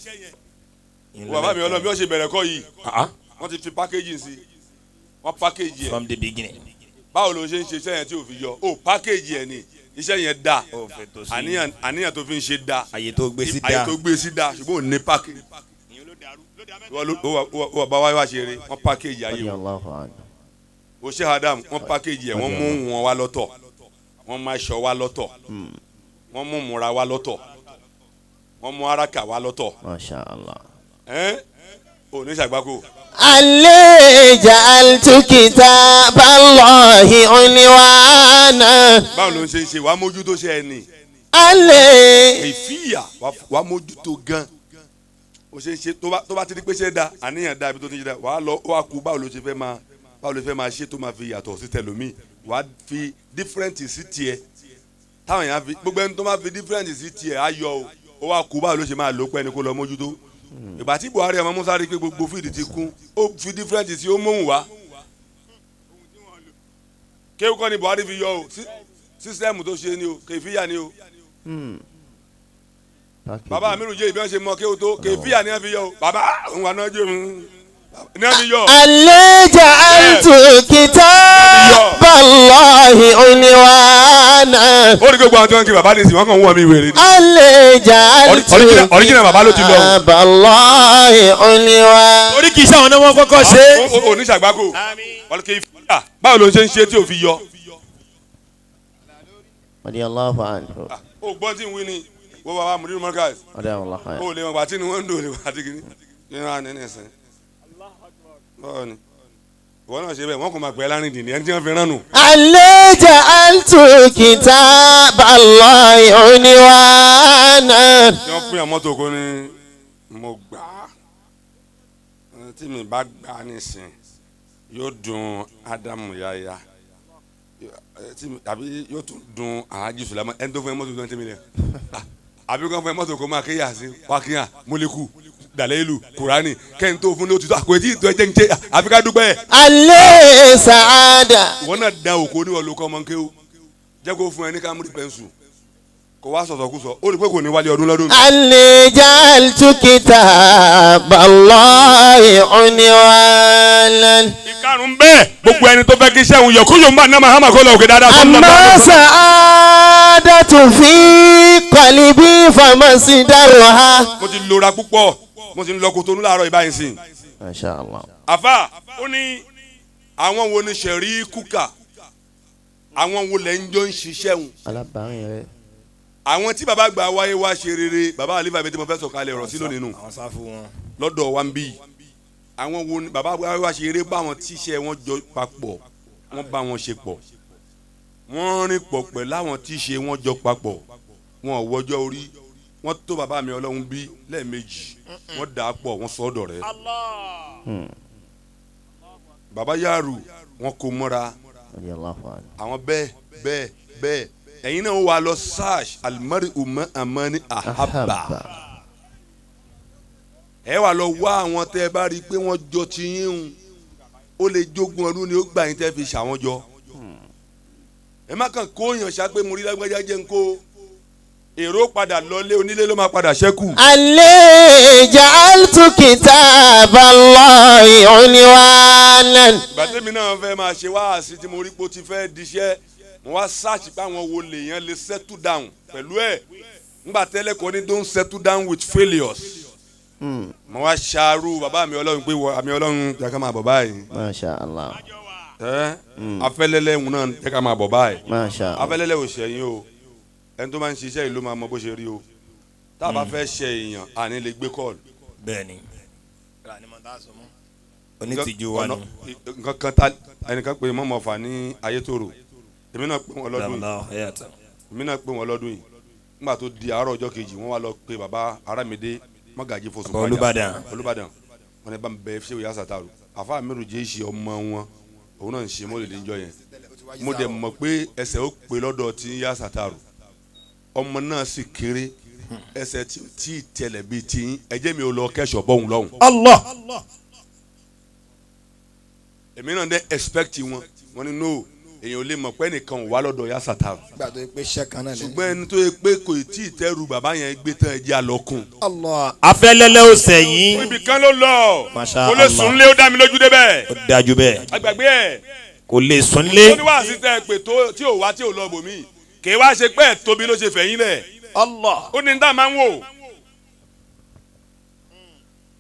Bàbá mi ọlọ́run bí wọ́n ṣe bẹ̀rẹ̀ kọ́ yìí wọ́n ti fi packaging sí wọ́n package yẹ. From the beginning. Báwo ló ṣe ń ṣe iṣẹ́ yẹn tí ò fi yọ o package yẹn ni iṣẹ́ yẹn da àníyàn tó fi ń ṣe da àyè tó gbé sí da àyè tó gbé sí da ṣùgbọ́n ò ní package. Wọ́n bá wáyé wá ṣe eré wọ́n package ayé wọn. O ṣe Adam wọ́n package yẹ wọ́n mú wọn wá lọ́tọ̀ wọ́n mú aṣọ wá lọ́tọ̀ wọ́n mú múra wá lọ́tọ̀ wọ́n mú araka wá lọ́tọ̀. Masha Allah. Ẹ́n o ní ṣàgbákò. Alẹ́ ja'altu kitaballahi unwana. Báwo ló ń ṣe ń ṣe wàá mójútó ṣe ẹ ní. Alẹ́. Ìfìyà wàá mójútó gan. O ṣe ń ṣe tó bá ti di pé ṣe da àníyàn da ibi tó ti ṣe da wàá lọ wàá kú báwo ló ṣe fẹ́ máa báwo ló fẹ́ máa ṣe tó máa fi yàtọ̀ sí tẹlómi wàá fi different sí tiẹ̀ táwọn èèyàn fi gbogbo ẹni tó máa fi different sí tiẹ̀ á yọ o ó wàá kú báwo ló ṣe máa lò pẹ́ ni kó lọ mójútó. Ìgbà tí Buhari ọmọ Musa rí pé gbogbo fíìdì ti kún ó fi different sí ó móhùn wá kéwù kọ́ ni Buhari fi yọ o sísẹ́mù tó ṣe ni o kèfíyà ni o. Bàbá Amiru jẹ́ ìbí wọn ṣe mọ kéwù tó kèfíyà ni wọ́n fi yọ o bàbá òun wà náà jẹ́ ní wọ́n fi yọ. Alẹ́ ja'altu kitaballahi unwana. Ó ní gbogbo àwọn tí wọ́n ń kí bàbá ní ìsìn wọ́n kàn ń wọ́n mi wèrè ni. Alẹ́ ja'altu original bàbá ló ti lọ. kitaballahi unwana. Orí kì í ṣe àwọn náà wọ́n kọ́kọ́ ṣe. O ní ṣàgbákò kèfíyà báwo ló ń ṣe ń ṣe tí ò fi yọ. Radiyallahu anhu. O gbọ́n tí ń wí ni wọ́n bàbá Mudiru Markaz. O lè mọ̀ pàtí ni wọ́n ń dò lè pàtí kìíní. Nínú àná ní ẹ̀sìn. Báwo ni ìwọ náà ṣe bẹ́ẹ̀ wọ́n kò máa pẹ́ lárìndìn ní ẹni tí wọ́n fi rán nù. Alẹ́ ja'altu kitaballahi unwana. Tí wọ́n fún yàn mọ́tò kó ní mo gbà á tí mi bá gbà á nísìn yóò dùn Ádámù yáyá àbí yóò tún dùn Alhaji Sulaiman ẹni tó fún yàn mọ́tò 20 million àbí kò fún yàn mọ́tò kó máa kéyà sí wákìyà mọ́lẹ́kù dàlẹ́lù kurani kẹ́ni tó fún ní òtítọ́ àkòtí ìtọ́ ẹ̀jẹ̀ ń jẹ́ àfi ká dúpẹ́. Alẹ́ sàádà. Ìwọ náà da òkò ní ọlọ́kọ́ ọmọ nkéwù jẹ́ kó fún ẹ ní kámúrí pẹ́ńsù kó wá sọ̀tọ̀ kú sọ ó rí pé kò ní wálé ọdún lọ́dún. Alẹ́ ja'altu kitaballahi unwana. Ìkarùn bẹ́ẹ̀ gbogbo ẹni tó fẹ́ kí iṣẹ́ òun yọ kó yóò máa ná mahama kó lọ òkè dáadáa. Àmọ́ sàádàtu fi qalbi famasidaruha. Mo ti lora púpọ̀ mo ti ń lọ Kotonu láàárọ̀ ìbáyìí sìn. Masha Allah. Àfà ó ní àwọn wo ni sẹ̀rí kúkà àwọn wo lẹ́ ń jọ ń ṣiṣẹ́ wọn. Alábàárìn rẹ. Àwọn tí bàbá gba wáyé wá ṣe rere bàbá àlífà bẹ́ẹ̀ tí mo fẹ́ sọ̀kalẹ̀ ọ̀rọ̀ sí lónìí nù lọ́dọ̀ wa ń bí àwọn wo ni bàbá wáyé wá ṣe eré bá wọn tíṣẹ́ wọn jọ papọ̀ wọ́n bá wọn ṣe pọ̀ wọ́n rìn pọ̀ pẹ̀lú àwọn tíṣe wọn jọ papọ̀ wọn ò wọjọ́ orí wọ́n tó bàbá mi ọlọ́run bí lẹ́ẹ̀mejì wọ́n dà á pọ̀ wọ́n sọ ọ́ dọ̀rẹ́. Bàbá Yàrú wọn kò mọ́ra àwọn bẹ́ẹ̀ bẹ́ẹ̀ bẹ́ẹ̀ ẹ̀yin náà wà lọ search alimari umar amani ahaba ẹ wà lọ wá àwọn tẹ́ ẹ bá rí i pé wọ́n jọ ti yín un ó lè jogun ọdún ni ó gbà yín tẹ́ fi ṣàwọn jọ ẹ má kàn kó yàn ṣá pé mo rí lágbájá jẹ́ ń kó èrò padà lọlé onílé ló máa padà ṣẹ́kù. Alẹ́ ja'altu kitaballahi unwanan. Ìgbà tẹ́mi náà fẹ́ máa ṣe wáàsí tí mo rí pé ó ti fẹ́ diṣẹ́ mo wá sáàṣì pé àwọn wo lèèyàn lè settle down pẹ̀lú ẹ̀ ńgbà tẹ́lẹ̀ kọ́ ni don't settle down with failures. Mo wá ṣàárù bàbá mi ọlọ́run pé àmì ọlọ́run jẹ́ ká máa bọ̀ báyìí. Masha Allah. Afẹ́lẹ́lẹ́ ń náà jẹ́ ká máa bọ̀ báyìí. Masha Allah. Afẹ́lẹ́lẹ́ ò ṣẹ̀yìn o ẹni tó máa ń ṣiṣẹ́ ìlú máa mọ bó ṣe rí o tá a bá fẹ́ ṣe èèyàn àní lè gbé kọ́ọ̀lù. Bẹ́ẹ̀ni onítìjú wa ni. Nǹkan kan ta ẹnìkan pé mọ́mọ́ fà ní Ayétòrò èmi náà pé wọn lọ́dún yìí èmi náà pé wọn lọ́dún yìí nígbà tó di àárọ̀ ọjọ́ kejì wọ́n wá lọ pé bàbá Arámidé Mọ́gàjí Fosùn Olúbàdàn Olúbàdàn wọn ni bá ń bẹ ṣé òyà sàtàrù àfa Amiru jẹ́ ìṣe ọmọ wọn òun náà ń ṣe mọ́lẹ̀dẹ́ níjọ́ yẹn mo dẹ̀ mọ̀ pé ẹsẹ̀ ó pé lọ́dọ̀ tí ń yá sàtàrù ọmọ náà sì kéré ẹsẹ̀ tí tẹlẹ̀ bíi tí ẹjẹ́ mi ò lọ kẹ́sọ̀ bọ́hùn lọ́hùn. Allah. Èmi náà dẹ́ expect wọn wọn ni no Èèyàn ò lè mọ̀ pé nìkan ò wá lọ́dọ̀ ya Sàtàrù. Gbàdọ̀ pé iṣẹ́ kan náà lẹ́yìn. Ṣùgbọ́n ẹni tó yẹ pé kò tí ì tẹ́rù bàbá yẹn gbé tán ẹ jẹ́ àlọ́kùn. Allah. Afẹ́lẹ́lẹ́ ò sẹ̀yìn. Ibì kan ló lọ. Masha Kò lè Allah. sùn lé ó dá mi lójú débẹ̀. Ó dájú bẹ́ẹ̀. Àgbàgbé ẹ̀. Kò lè sùn lé. Ó ní wàásù tẹ́ ẹ pé tí ò wá tí ò lọ bòmí. Kì í wá ṣe pé ẹ̀ tóbi ló ṣe fẹ̀yìn lẹ̀. Allah. Ó ní ní tá a máa ń wò.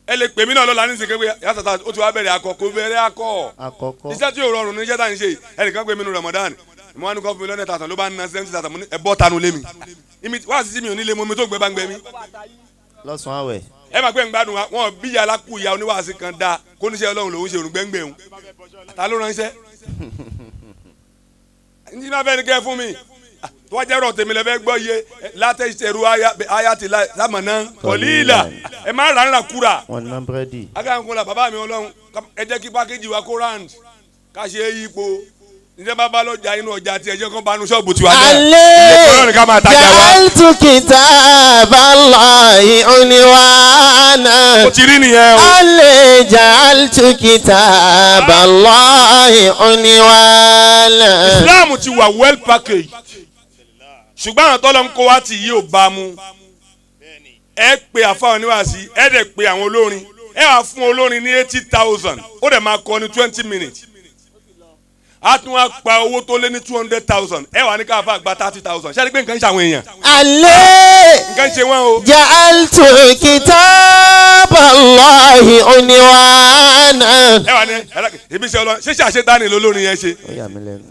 Ẹ lè pè mí náà lọ́la ní sìnkú pé ya Sàtàrù ó ti wá bẹ̀rẹ̀ akọ kò bẹ̀rẹ̀ akọ. Àkọ́kọ́. Iṣẹ́ tí ò rọrùn ní iṣẹ́ tá à ń ṣe ẹnìkan pè mí nu Ramadan mo wá ní kọ́ fún mi lọ́nà tàtàn ló bá ń na 70,000 mo ní ẹ bọ́ tanu lé mi. Wá sí mi ò ní lé mo mi tó gbẹ bá ń gbẹ mi. Lọ́sàn-án àwẹ̀. Ẹ máa gbé ń gbádùn wa wọn bí yàrá kú ìyá oníwàásí kan dá kó níṣẹ́ Ọlọ́run lòún ṣe òrùn gbẹ́ngbẹ́ òun. Ta ló ránṣẹ́? Ní bá fẹ́ ni kẹ́ fún mi. Tó wá jẹ́ ọ̀rọ̀ tèmi lẹ́fẹ́ gbọ́ iye látẹ̀ ìṣẹ̀rù ayá ti lámọ̀nà kọ̀líìlà ẹ má rà ń rà kúrà. Wọ́n ná búrẹ́dì. Agáǹkó la bàbá mi Ọlọ́run ẹ jẹ́ kí pákéjì wa kó round ká ṣe é yípo ǹjẹ́ bá bá lọ́jà inú ọjà tí ẹ jẹ́ kó bá nu ṣọ́ọ̀bù tiwa náà. Alẹ́ Ọlọ́run ká máa tajà wa. ja'altu kitaballahi unwana. Ó ti rí nìyẹn o. Alẹ́ ja'altu kitaballahi unwana. Islam ti wà well packaged ṣùgbọ́n àwọn tọ́lọ́ ń kó wa ti yí ò bá mu. Ẹ pe àfa oníwàásí ẹ dẹ̀ pe àwọn olórin ẹ wàá fún olórin ní 80,000 ó dẹ̀ máa kọ ní 20 minutes. A tún wá pa owó tó lé ní 200,000 ẹ wà ní káfá gba 30,000 ṣé ẹ rí pé nǹkan ń ṣe àwọn èèyàn Alẹ́ nǹkan ń ṣe wọ́n o. ja'altu kitaballahi unwana. Ẹ wà ní ibi iṣẹ́ Ọlọ́run ṣé àṣetánì lolórin yẹn ṣe. Ó yà mí lẹ́nu.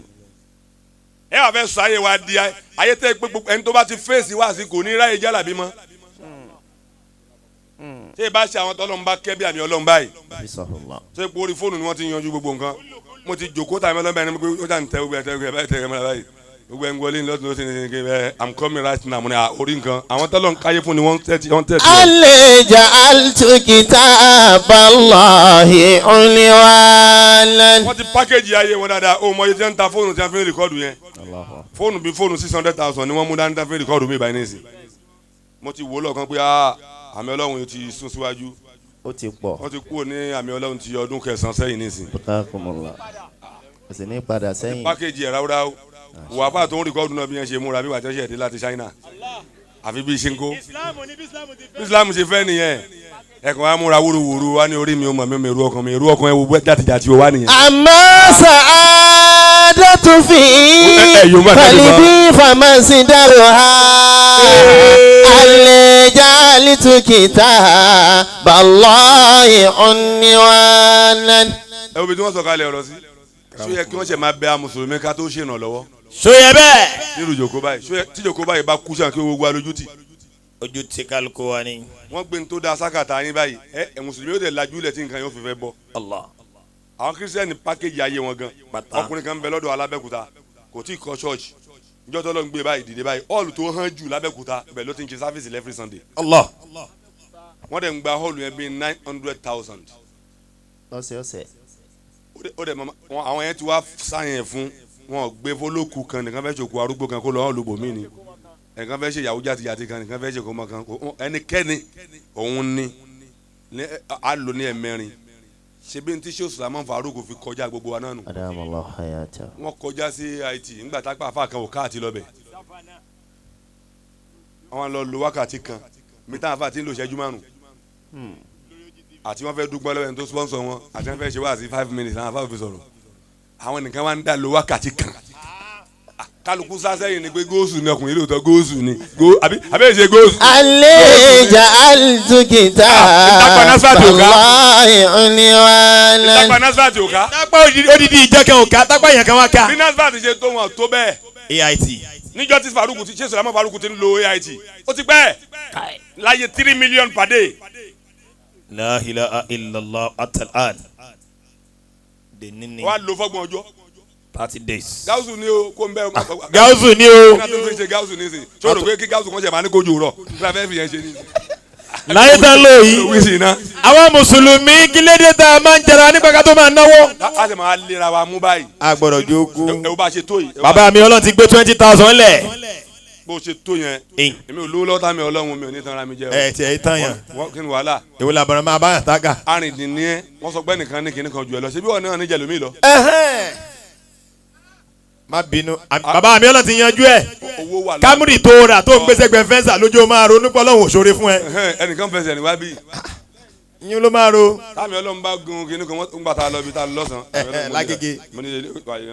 Ẹ wà fẹ́ sọ ayé wa di ayé tẹ́ pé gbogbo ẹni tó bá ti fèsì wá sí kò ní ráyè jálàbí mọ́. Ṣé ìbá ṣe àwọn tọ́lọ́run bá kẹ́ bí àmì Ọlọ́run báyìí Bisahullah. ṣé pé orí fóònù ni wọ́n ti yanjú gbogbo nǹkan. Mo ti jòkó tàbí ọlọ́mọ ẹni pé ó dà ń tẹ gbogbo ẹ̀ tẹ gbogbo ẹ̀ báyìí tẹ gbogbo ẹ̀ báyìí gbogbo ẹ̀ ń wọlé lọ́tún lọ́sìn ní ní ẹ I'm coming right now mo ní orí nǹkan àwọn tọ́lọ́run káyé fún ni wọ́n tẹ́tí wọ́n tẹ́tí. Alẹ́ ja'altu kitaballahi unwana. Wọ́n ti pákéjì ayé wọn dáadáa o mọ iye tí wọ́n ń ta fóònù tí wọ́n fi ń rìkọ́dù yẹn fóònù bíi fóònù 600,000 ni wọ́n mú dání tí wọ́n fi ń rìkọ́dù mi báyìí nísìn. Mo ti wò lọ́kàn pé àmì Ọlọ́run yìí ti sún síwájú. Ó ti pọ̀. Wọ́n ti kúrò ní àmì Ọlọ́run ti ọdún kẹsàn-án sẹ́yìn nísìn. Bùkákùmùlà. Kò sì ní padà sẹ́yìn. Pákéjì ẹ̀ ráúráú wà fà tó ń rìkọ́dù náà bí yẹn ṣe múra bí wà tẹ́sẹ̀ dé láti China àfi bí ṣe ń kó. Islam ṣe fẹ́ nìyẹn ẹ̀kan wa múra wúruwúru wa ní orí mi ò mọ̀ mi ò èrú ọkàn mi èrú ọkàn ẹ̀ wo jàtijàti o wá nìyẹn. Àmọ́ sa'adatu fi qalbi famasidaruha. Alẹ́ ja'altu kitaballahi unwana. Ẹ wo bí tí wọ́n sọ kalẹ̀ ọ̀rọ̀ sí ṣó yẹ kí wọ́n ṣe máa bẹ àwọn mùsùlùmí ká tó ṣèrànlọ́wọ́. Ṣó yẹ bẹ́ẹ̀. Nírú ìjòkó báyìí tí ìjòkó báyìí bá kú sàn kí gbogbo alójú tì. Ojú ti kálukú wa ni. Wọ́n gbé ní tó da sákàtà yín báyìí ẹ mùsùlùmí yóò dẹ̀ lajú lẹ̀ tí nǹkan yóò fi fẹ́ bọ́. Allah. Àwọn kírísítẹ́nì pákéjì ayé wọn gan. Ọkùnrin kan ń bẹ lọ́dọ̀ Alábẹ́kúta kò tí ì kọ́ ṣọ́ọ̀ṣì níjọ́ tó lọ ń gbé báyìí dìde báyìí hall tó hàn jù lábẹ́kúta ibẹ̀ ló ti ń ṣe sáfíìsì every Sunday. Allah. Wọ́n dẹ̀ ń gba hall yẹn bíi 900,000. Lọ́sẹ̀ọ̀sẹ̀. Ó dẹ̀ mọ àwọn yẹn ti wá sáyẹn fún wọn gbé fọlọ́kù kan nìkan fẹ́ ṣòkò arúgbó kan kó lọ́ọ́ lùbọ̀ mí ni ẹnìkan fẹ́ ṣe ìyàwó jàtijàti kan nìkan fẹ́ ṣe kọ́mọ kan ẹnikẹ́ni òun ni a lò ní ẹ̀mẹrin ṣebí ní tí Sheikh Sulaiman Farouk fi kọjá gbogbo wa náà nù. Adamallahu hayata. Wọ́n kọjá sí IT ńgbà tápá àfa kan ò káàtì lọ bẹ̀. Wọ́n lọ lo wákàtí kan mi táwọn afa ti ń lo ìṣẹ́jú márùn. Àti wọ́n fẹ́ dúpẹ́ lọ́wọ́ ẹni tó sponsor wọn àti wọ́n fẹ́ ṣe wá sí 5 minutes àwọn afa fi sọ̀rọ̀. Àwọn nìkan wá ń dá lo wákàtí kan. Kálukú sásẹ́yìn ni pé góòsù ni ọkùnrin lóòótọ́ góòsù ni àbí ṣe góòsù. Alẹ́ ja'altu kitaballahi unwana. Ìtàpá NASFAT ò ká. Tápá odidi ìjọ kan ò ká tápá èèyàn kan wá ká. Bí NASFAT ṣe tó wọn tó bẹ́ẹ̀. AIT. Níjọ́ tí Farouk ti ṣe Sulaiman Farouk ti ń lo AIT ó ti pẹ́ láyé 3 million per day. La ilaha illallah atal-an. Wọ́n á lo fọ́gbọ̀n ọjọ́. 30 days. Gáúsù ni o kó n bẹ. Gáúsù ni o. Kí n tó ṣe gáúsù ní sìn. Ṣé o rò pé kí gáúsù kan ṣe máa ní kojú rọ̀? Kí la fẹ́ fi yẹn ṣe ní. Láyé tán ló yìí. Àwọn mùsùlùmí kí lédè tá a máa ń jẹra nípa ká tó máa náwó. A sì máa lera wa mú báyìí. A gbọ́dọ̀ jókòó. Ẹ wo bá a ṣe tó yìí. Bàbá mi Ọlọ́run ti gbé 20,000 lẹ̀. Bó ṣe tó yẹn. Èmi ò lówó lọ́tà mi Ọlọ́run mi ò ní tanra mi jẹ o. Ẹ tiẹ̀ tán yẹn. Kí ni wàhálà? Èwo làbọ̀rọ̀ máa bá yàn tágà. Arìndínní ẹ wọ́n sọ pé nìkan ní kinní kan jù ẹ lọ ṣebí wọn náà ní jẹlómi lọ. Má bínú bàbá mi Ọlọ́run ti yanjú ẹ̀. Owó wà lọ́wọ́. Camry tó rà tó ń gbèsè gbẹ fẹ́ǹsà lójú ó máa ronú pé Ọlọ́run ò ṣoore fún ẹ. Ẹnìkan fẹsẹ̀ ní wá bí. Yín ló máa ro. Táàmì Ọlọ́run bá gun kinní kan wọ́n ń gbà tá a lọ ibi tá a lọ lọ́sàn-án. Lágége. Mo ní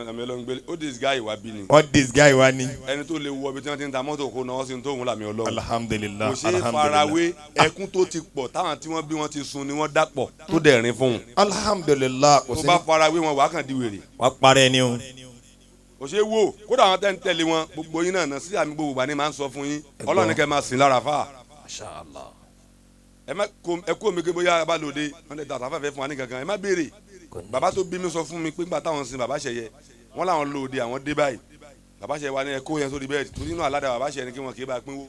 àmì Ọlọ́run gbélé ó disguise wa bí ni. Wọ́n disguise wa ni. Ẹni tó lè wọ ibi tí wọ́n ti ń ta mọ́tò kó náà sí tóun làmì Ọlọ́run. Alhamdulillah. Kò ṣeé farawé ẹkún tó ti pọ̀ táwọn tí wọ́n bí wọ́n ti sun ni wọ́n dàpọ̀ tó dẹ̀ rin fún un. Alhamdulillah. Tó bá farawé wọn wàá kàn di wèrè. Wàá parẹ́ ni o. Kò ṣeé wò kódà àwọn tẹ́ ń tẹ̀lé wọn gbogbo yín náà sí àmì gbogbo ní máa ń sọ fún yín Ọlọ́run ní kẹ́ máa sìn lára fà. Masha Allah. Ẹ má ẹ kó mi ké bóyá a bá lòde wọn lè dàtà fẹ́fẹ́ fún wa ní kankan ẹ má béèrè. Bàbá tó bí mi sọ fún mi pé nígbà táwọn sin bàbá ṣẹyẹ wọn làwọn lòde àwọn dé báyìí bàbá ṣẹyẹ wa ní ẹ kó yẹn sórí bẹ́ẹ̀ torí inú aládàá bàbá ṣẹyẹ ni kí wọn kì í bá pínwó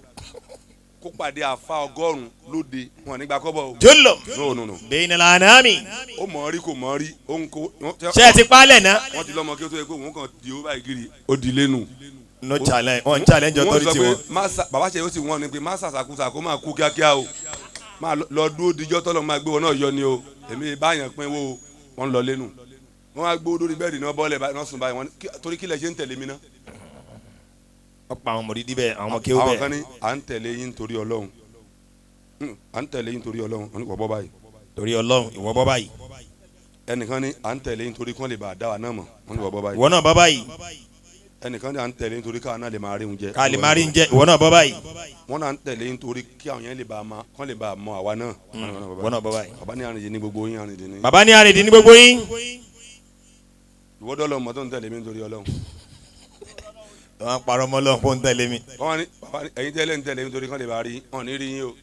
kó pàdé àfa 100 lóde wọn nígbà kọ́bọ̀ o. Jólò. No no no. Bẹ́ẹ̀ni lànà mi. Ó mọ̀ ọ́ rí kò mọ̀ ọ́ rí ó ń kó. Ṣé ẹ ti palẹ̀ náà. Wọ́n ti lọ́mọ kí ó tó yẹ kó òun kàn di ó báyìí gírí ó di lẹ́nu. No challenge wọ́n challenge authority wọn. Bàbá ṣe ó sì wọ́n ni pé má sàṣàkúsà kó máa kú kíákíá o máa lọ dúró dijọ́ tọ́lọ́ máa gbé wọn náà yọ ni o èmi báyàn pín wo wọn lọ lẹ́nu wọn á gbó lórí bẹ́ẹ̀dì náà bọ́ọ̀lẹ̀ náà sùn báyìí wọn torí kílẹ̀ ṣe ń tẹ̀lé mi náà. Wọ́n pa àwọn mọ̀rídìí bẹ́ẹ̀ àwọn ọmọ kéwú bẹ́ẹ̀. Àwọn kan ní à ń tẹ̀lé yín torí Ọlọ́run à ń tẹ̀lé yín torí Ọlọ́run wọn ní ìwọ bọ́ báyìí. Torí Ọlọ́run ìwọ bọ́ báyìí. Ẹnìkan ní à ń tẹ̀lé yín torí kán lè bá a dá wa náà mọ̀ wọn ní ìwọ bọ́ báyìí. Ìwọ náà bọ́ báyìí. Ẹnìkan ní à ń tẹ̀lé yín torí káwa náà lè máa rí oúnjẹ. Ká lè máa rí oúnjẹ ìwọ náà bọ́ báyìí. Wọ́n náà ń tẹ̀lé yín torí kí àwọn yẹn lè bá a ma kán lè bá a mọ àwa náà. Ìwọ náà bọ́ báyìí. Bàbá ní àrìndín ní gbogbo yín àrìndín ní. Bàbá ní àrìndín ní gbogbo yín. Ìwọ dọ́lọ́ mọ́ tó ń tẹ̀lé mi nítorí Ọlọ́run. Wọ́n parọ́ mọ́ Ọlọ́run kó ń tẹ̀lé mi. Wọ́n ní bàbá ẹ̀yin tẹ́lẹ̀ ń tẹ̀lé mi torí kán lè bá rí wọn ní rí yín o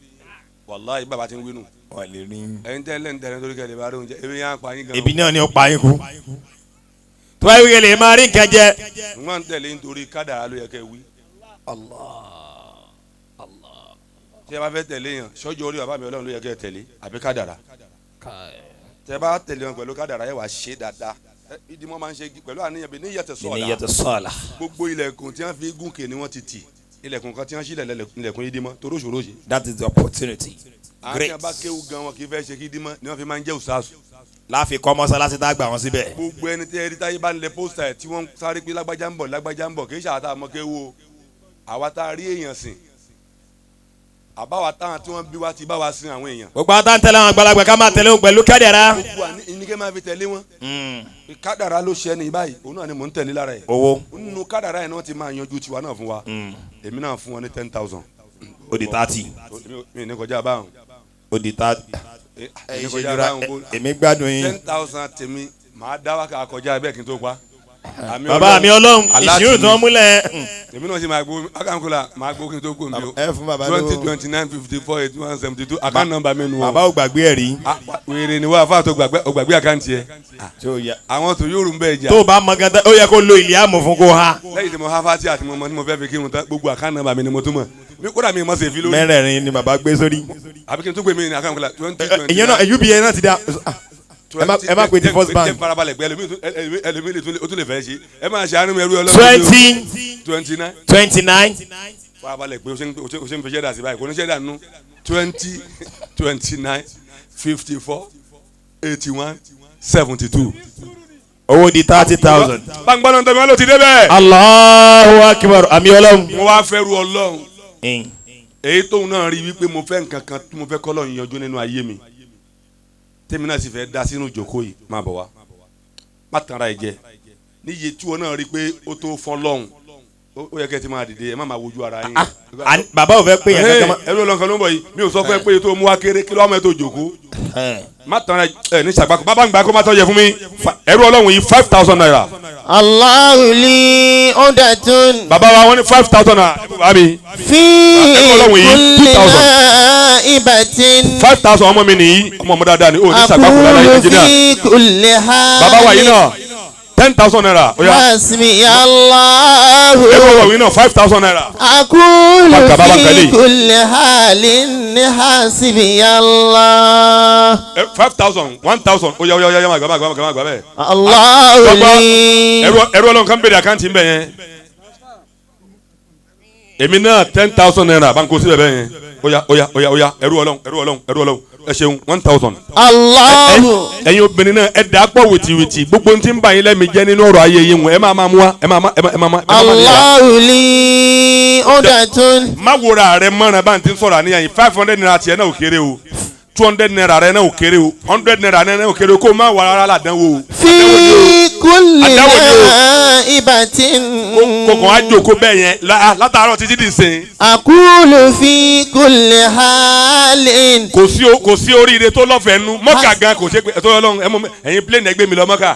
wàláhì bàbá ti ń wínú. Wọ́n lè rí yín. Ẹ̀yin tẹ́lẹ̀ ń tẹ̀lé mi torí kán lè bá rí oúnjẹ ebi yẹn á pa yín gan. Ebi náà ni ó pa yín kú. Tó bá wíyẹn lè máa rí nǹkan jẹ. Wọ́n ń tẹ̀lé nítorí kádàrá ló yẹ kẹ́ wí. Allah Allah. Tí ẹ bá fẹ́ tẹ̀lé yàn sọ́jọ́ orí bàbá mi Ọlọ́run ló yẹ kẹ́ tẹ̀lé àbí kádàrá. Tẹ bá tẹ̀lé wọn pẹ̀lú kádàrá yẹ wàá ṣe dáadáa. Ìdí mọ́ máa ń ṣe pẹ̀lú àníyàn bí níyàtọ̀ sọ̀la. Gbogbo ilẹ̀kùn tí wọ́n fi gúnkè ni wọ́n ti tì ilẹ̀kùn kan tí wọ́n sílẹ̀ ilẹ̀kùn yìí dímọ́ torí òṣòro ṣe. That is the opportunity. Great. Àwọn tí wọ́n bá kéwú gan wọn kì í fẹ́ ṣe kí dímọ́ ni wọ́n fi máa ń jẹ́ òṣàṣù. Láfi kọ́ mọ́sálásí tá a gbà wọ́n síbẹ̀. Gbogbo ẹni tí ẹni táyé bá ń lẹ pósítà ẹ̀ tí wọ́n sáré pé lágbájá ń bọ̀ lágbájá ń bọ̀ kì í ṣàtà mọ́ kéwú o àwa tá a rí èèyàn sìn àbáwa táwọn tí wọ́n bí wa ti bá wa sin àwọn èèyàn. Gbogbo àwọn tá ń tẹ̀lé àwọn àgbàlagbà ká máa tẹ̀lé wọn pẹ̀lú kádàrá. Gbogbo àní ìníkẹ́ máa fi tẹ̀lé wọn. Kádàrá ló ṣe ní báyìí òun náà ni mò ń tẹ̀lé lára ẹ̀. Owó. Nínú kádàrá yẹn náà ti máa yanjú tiwa náà fún wa. Èmi náà fún wọn ní 10,000. Ó di 30. Mi ní kọjá báwọn. Ó di 30. Èmi gbádùn yín. 10,000 tèmi màá dá wákà kọjá bẹ́ẹ̀ kí n tó pa. Bàbá mi Ọlọ́run ìṣirò tí wọ́n múlẹ̀. Èmi náà ṣe máa gbó akankola máa gbó kí n tó kó mi o. Ẹ fún bàbá lówó. 20 29 54 81 72 account number mi nù o. Bàbá ò gbàgbé ẹ̀ rí. Wèrè ni wọ́n àfa tó gbàgbé àkáǹtì ẹ̀. Àwọn tó yóò rú bẹ́ẹ̀ jà. Tó o bá mọ gan ó yẹ kó lo ìlí àmọ̀ fún kó ha. Lẹ́yìn tí mo ha fati àti mo mọ tí mo fẹ́ fi kírun tán gbogbo account number mi ni mo tún mọ̀. Mi kódà mi mọ̀ sí fi lórí. Mẹ́rẹ̀ẹ̀rin ni bàbá gbé sórí. Àbí kí n tún pè mí ní akankola 20 29. Ìyẹn náà UBA náà ti da. Ẹ má pe ti First Bank. Ẹ farabalẹ̀ pé ẹlòmíì ó tún lè fẹ́ ṣe ẹ máa ṣe àánú ẹrú Ọlọ́run. 20 29 29. Farabalẹ̀ pé o ṣe ń fi ṣẹ́dá sí báyìí kò ní ṣẹ́dá nù 20 29 54 81 72. Owó di 30,000. Báńgbọ́n tẹ̀mí wọn ló ti débẹ̀. Allahu Akbar àmì Ọlọ́run. Mo wá fẹ́ ru Ọlọ́run. Èyí tóun náà rí wípé mo fẹ́ nǹkan kan tí mo fẹ́ kọ́ lọ́run yanjú nínú ayé mi tèmi náà sì fẹ́ da sínú ìjókòó yìí máa bọ̀ wá má tanra ẹ jẹ níye tí wọn náà rí i pé ó tó fọ́n lọ́hùn ó yẹ kẹ́ ẹ ti máa dìde ẹ má máa wojú ara yín. Bàbá ò fẹ́ pé yẹn kankan mọ́. Ẹrú ọlọ́kan ló ń bọ̀ yìí mi ò sọ fún ẹ pé tó mú wá kéré kí ló wà mọ́ ẹ tó jókòó má tanra ẹ ní sàgbákò bàbá ń gbà kó má tọ́ yẹ fún mi ẹrú ọlọ́run yìí 5,000 naira. Allahu li udatun. Bàbá wa wọ́n ní 5,000 naira bàbá mi. Fi kulli naibatin. 5,000 ọmọ mi nìyí ọmọ ọmọ dáadáa ni ó ní sàgbákò lára yìí ẹnjìníà. Aqulu fi kulli hal. Bàbá wa yìí náà 10,000 naira. Hasbi Allahu. Ẹrú ọlọ́run yìí náà 5,000 naira. Aqulu fi kulli halin hasbi Allah. 5,000 1,000 ó yá ó yá ó yá máa gbà máa gbà máa gbà bẹ́ẹ̀. Allahu li. Ẹrú ọlọ́run kan béèrè àkáǹtì ń bẹ̀ yẹn. Èmi náà 10,000 naira bá ń kó síbẹ̀ bẹ́ẹ̀ yẹn. Oya oya oya oya ẹrú Ọlọ́run ẹrú Ọlọ́run ẹrú Ọlọ́run ẹ ṣeun 1,000. Allahu. Ẹ̀yin obìnrin náà ẹ dà pọ̀ wìtìwìtì gbogbo tí ń bá yín lẹ́mìí jẹ́ nínú ọ̀rọ̀ ayé yín wọn ẹ máa máa mú wa ẹ máa máa ẹ máa máa. Allahu li udatun. Má wòra rẹ mọ́ràn bá ń ti sọ̀rọ̀ àníyàn yìí 500 naira tiẹ̀ náà ò kéré o 200 naira rẹ náà ò kéré o 100 naira rẹ náà ò kéré o kó o má wà rárá làdánwò o. Fi kulli naibatin. Kò kàn á jòkó bẹ́ẹ̀ yẹn látàárọ̀ títí di sìn. Aqulu fi kulli halin. Kò sí oríire tó lọ́fẹ̀ẹ́ nu mọ́kà gan kò ṣe pé ẹ̀tọ́ Ọlọ́run ẹ̀yin plane ẹgbẹ́ mi lọ mọ́kà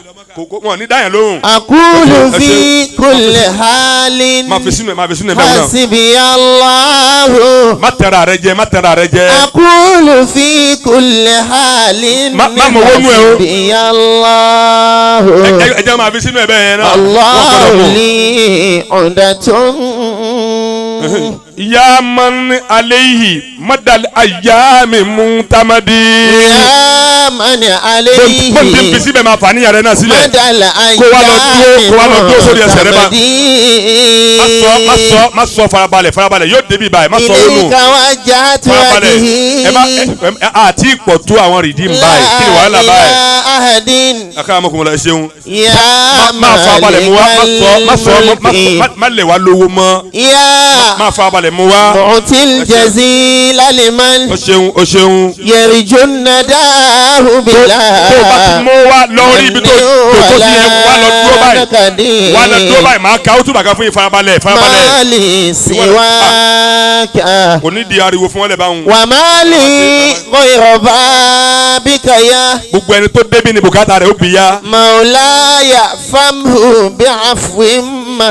wọn ní dáyàn lóhùn. Aqulu fi kulli halin. Má fi sínú ẹ̀ má fi sínú ẹ̀ bẹ́ẹ̀ náà. Hasibi Allahu. Má tẹ̀ra rẹ jẹ má tẹ̀ra rẹ jẹ. Aqulu fi kulli halin. Má mọ̀ wọnú ẹ o. Hasibi Allahu. Ẹ jẹ́ máa fi sínú ẹ̀ bẹ́ẹ̀ yẹn náà. Allahu li udatun. Ya man alayhi madal ayami mutamadi. Ya man alayhi. Bọ́n ti fi síbẹ̀ máa fà níyàrá rẹ̀ náà sílẹ̀. Madal ayami Kó wá lọ dúró sórí ẹsẹ̀ rẹ̀ bá. mutamadi. Má sọ farabalẹ̀ farabalẹ̀ yóò débi báyìí má sọ wọnú. Ilayka wajjahtu Farabalẹ̀ wajhi. ẹ má àti ìpọ̀ tó àwọn rìdíìmù báyìí kí ni wàhálà La báyìí. ilaha ahadin. Akramakumullah ẹ ṣeun. Ya Má farabalẹ̀ mú wa má sọ malikal má lè wá lówó mọ́. Ya Má farabalẹ̀ mú wa. mu'til jazila liman. O ṣeun o ṣeun. Yarju nadahu bila. Tó o bá ti mú wa lọ rí ibi tó tó sí yẹn wá lọ dúró báyìí. Wá lọ dúró báyìí máa ka ó túbà kan fún yín farabalẹ̀ farabalẹ̀. Mali siwaka. Kò ní di ariwo fún wọn lẹ báwọn. Wa mali ghayra babika ya. Gbogbo ẹni tó débi ni bùkátà rẹ̀ ó bì ya. Maulaya famhu bi'afwin ma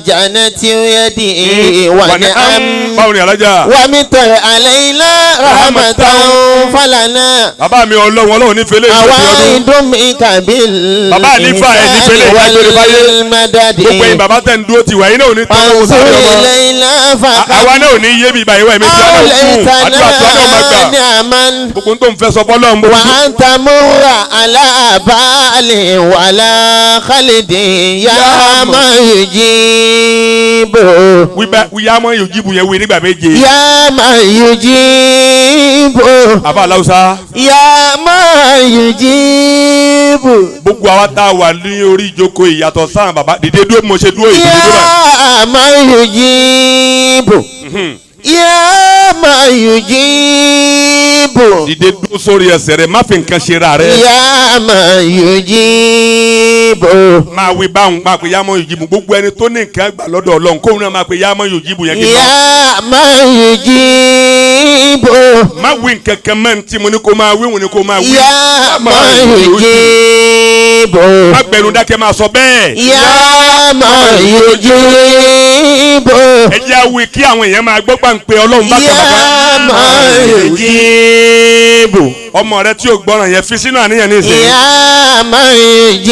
janati yadi wa ni'am. Báwo ni alájà? Wa mitar alayna rahmatan falana. Bàbá mi Ọlọ́run Ọlọ́run ní fẹlẹ́ ìṣòfin ọdún. Àwa ìdúnmí kàbíl. Bàbá àlífà ẹ̀ ní fẹlẹ́ ìdágbére fáyé. Madadi. Gbogbo ẹ̀yin bàbá tẹ̀ ń dúró tiwa yín náà ò ní tọ́lọ́ wò sáré ọmọ. Ilayna fàkà. Àwa náà ò ní yé mi ìbàyẹ̀wò ẹ̀mí tí a náà kú. Àdúrà tí a náà máa gbà. Ni'man. Gbogbo tó ń fẹ́ sọ bọ́lọ́ ń bó. Wa anta murra ala bali wala khalidi ya ma yujibu. Wíyá mọ́ yujibu yẹn wí nígbà méje. Ya ma yujibu. Bàbá aláwùsá. Ya ma yujibu. Gbogbo àwa tá a wà ní orí ìjókòó ìyàtọ̀ sáà bàbá dìde dúró mo ṣe dúró yìí dìde dúró báyìí. Ya ma yujibu. Ya ma yujibu. Dìde dúró sórí ẹsẹ̀ rẹ̀ má fi nǹkan ṣe ra rẹ̀. Ya ma yujibu. Máa wí báwọn máa pe ya ma yujibu gbogbo ẹni tó ní nǹkan gbà lọ́dọ̀ Ọlọ́run kóun náà máa pe ya ma yujibu yẹn kí n bá. Ya ma yujibu. Má wí nǹkan kan mọ́ ní tí mo ní kó máa wí òun ní kó máa wí. Ya ma yujibu. Má gbẹnu dákẹ́ máa sọ bẹ́ẹ̀. Ya ma yujibu. Ẹ jẹ́ àwí kí àwọn èèyàn máa gbọ́ pàǹpẹ́ Ọlọ́run bá kàn bàbá. Ya ma yujibu. Ọmọ rẹ tí o gbọ́ràn yẹn fi sínú àníyàn ní ìsìn. Ya ma yujibu.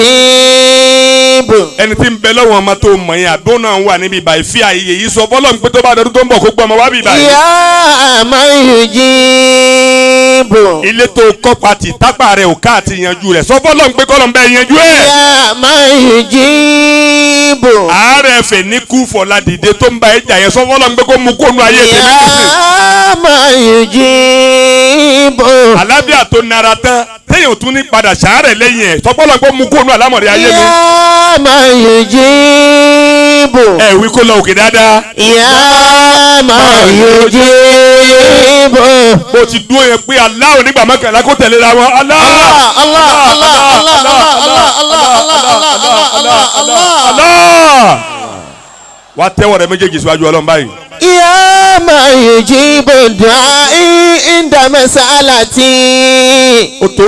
Ẹni tí ń bẹ lọ́wọ́ ọmọ tó mọ̀ yẹn àbí òun náà wà níbi ìbàyí fi àyè yìí sọ bọ́lọ̀ ń pé tó bá dọdún tó ń bọ̀ kó gbọ́ ọmọ wá bí ìbàyí. Ya ma yujibu. Ilé tó kọ́ pati tápà rẹ̀ ò ká àti yanjú rẹ̀ sọ bọ́lọ̀ ń pé kọ́lọ̀ ń bẹ yanjú ẹ̀. Ya ma yujibu. Àárẹ̀ fẹ̀ ní kú fọlá dìde tó ń bá ẹja yẹn sọ bọ́lọ̀ ń pé kó mú kónú ayé tèmi nísìn. Ya ma yujibu. Àlábíà tó nara tán téèyàn tún ní padà sàárẹ̀ lẹ́yìn ẹ̀ sọ bọ́lọ̀ ń pé mú kónú àlámọ̀rí ayé mi. Ya ma yujibu. Ẹ wí kó lọ òkè dáadáa. Ya ma yujibu. Bó ti dúró yẹn pé Allah nígbà mọ́kànlá kó tẹ̀lé ra wọn. Allah Allah Allah Allah Allah Allah Allah Allah Allah Allah Allah. Allah. Wá tẹ́wọ́ rẹ méjèèjì síwájú Ọlọ́run báyìí. Ya ma yujibu du'ai inda mas'alati. Ó tó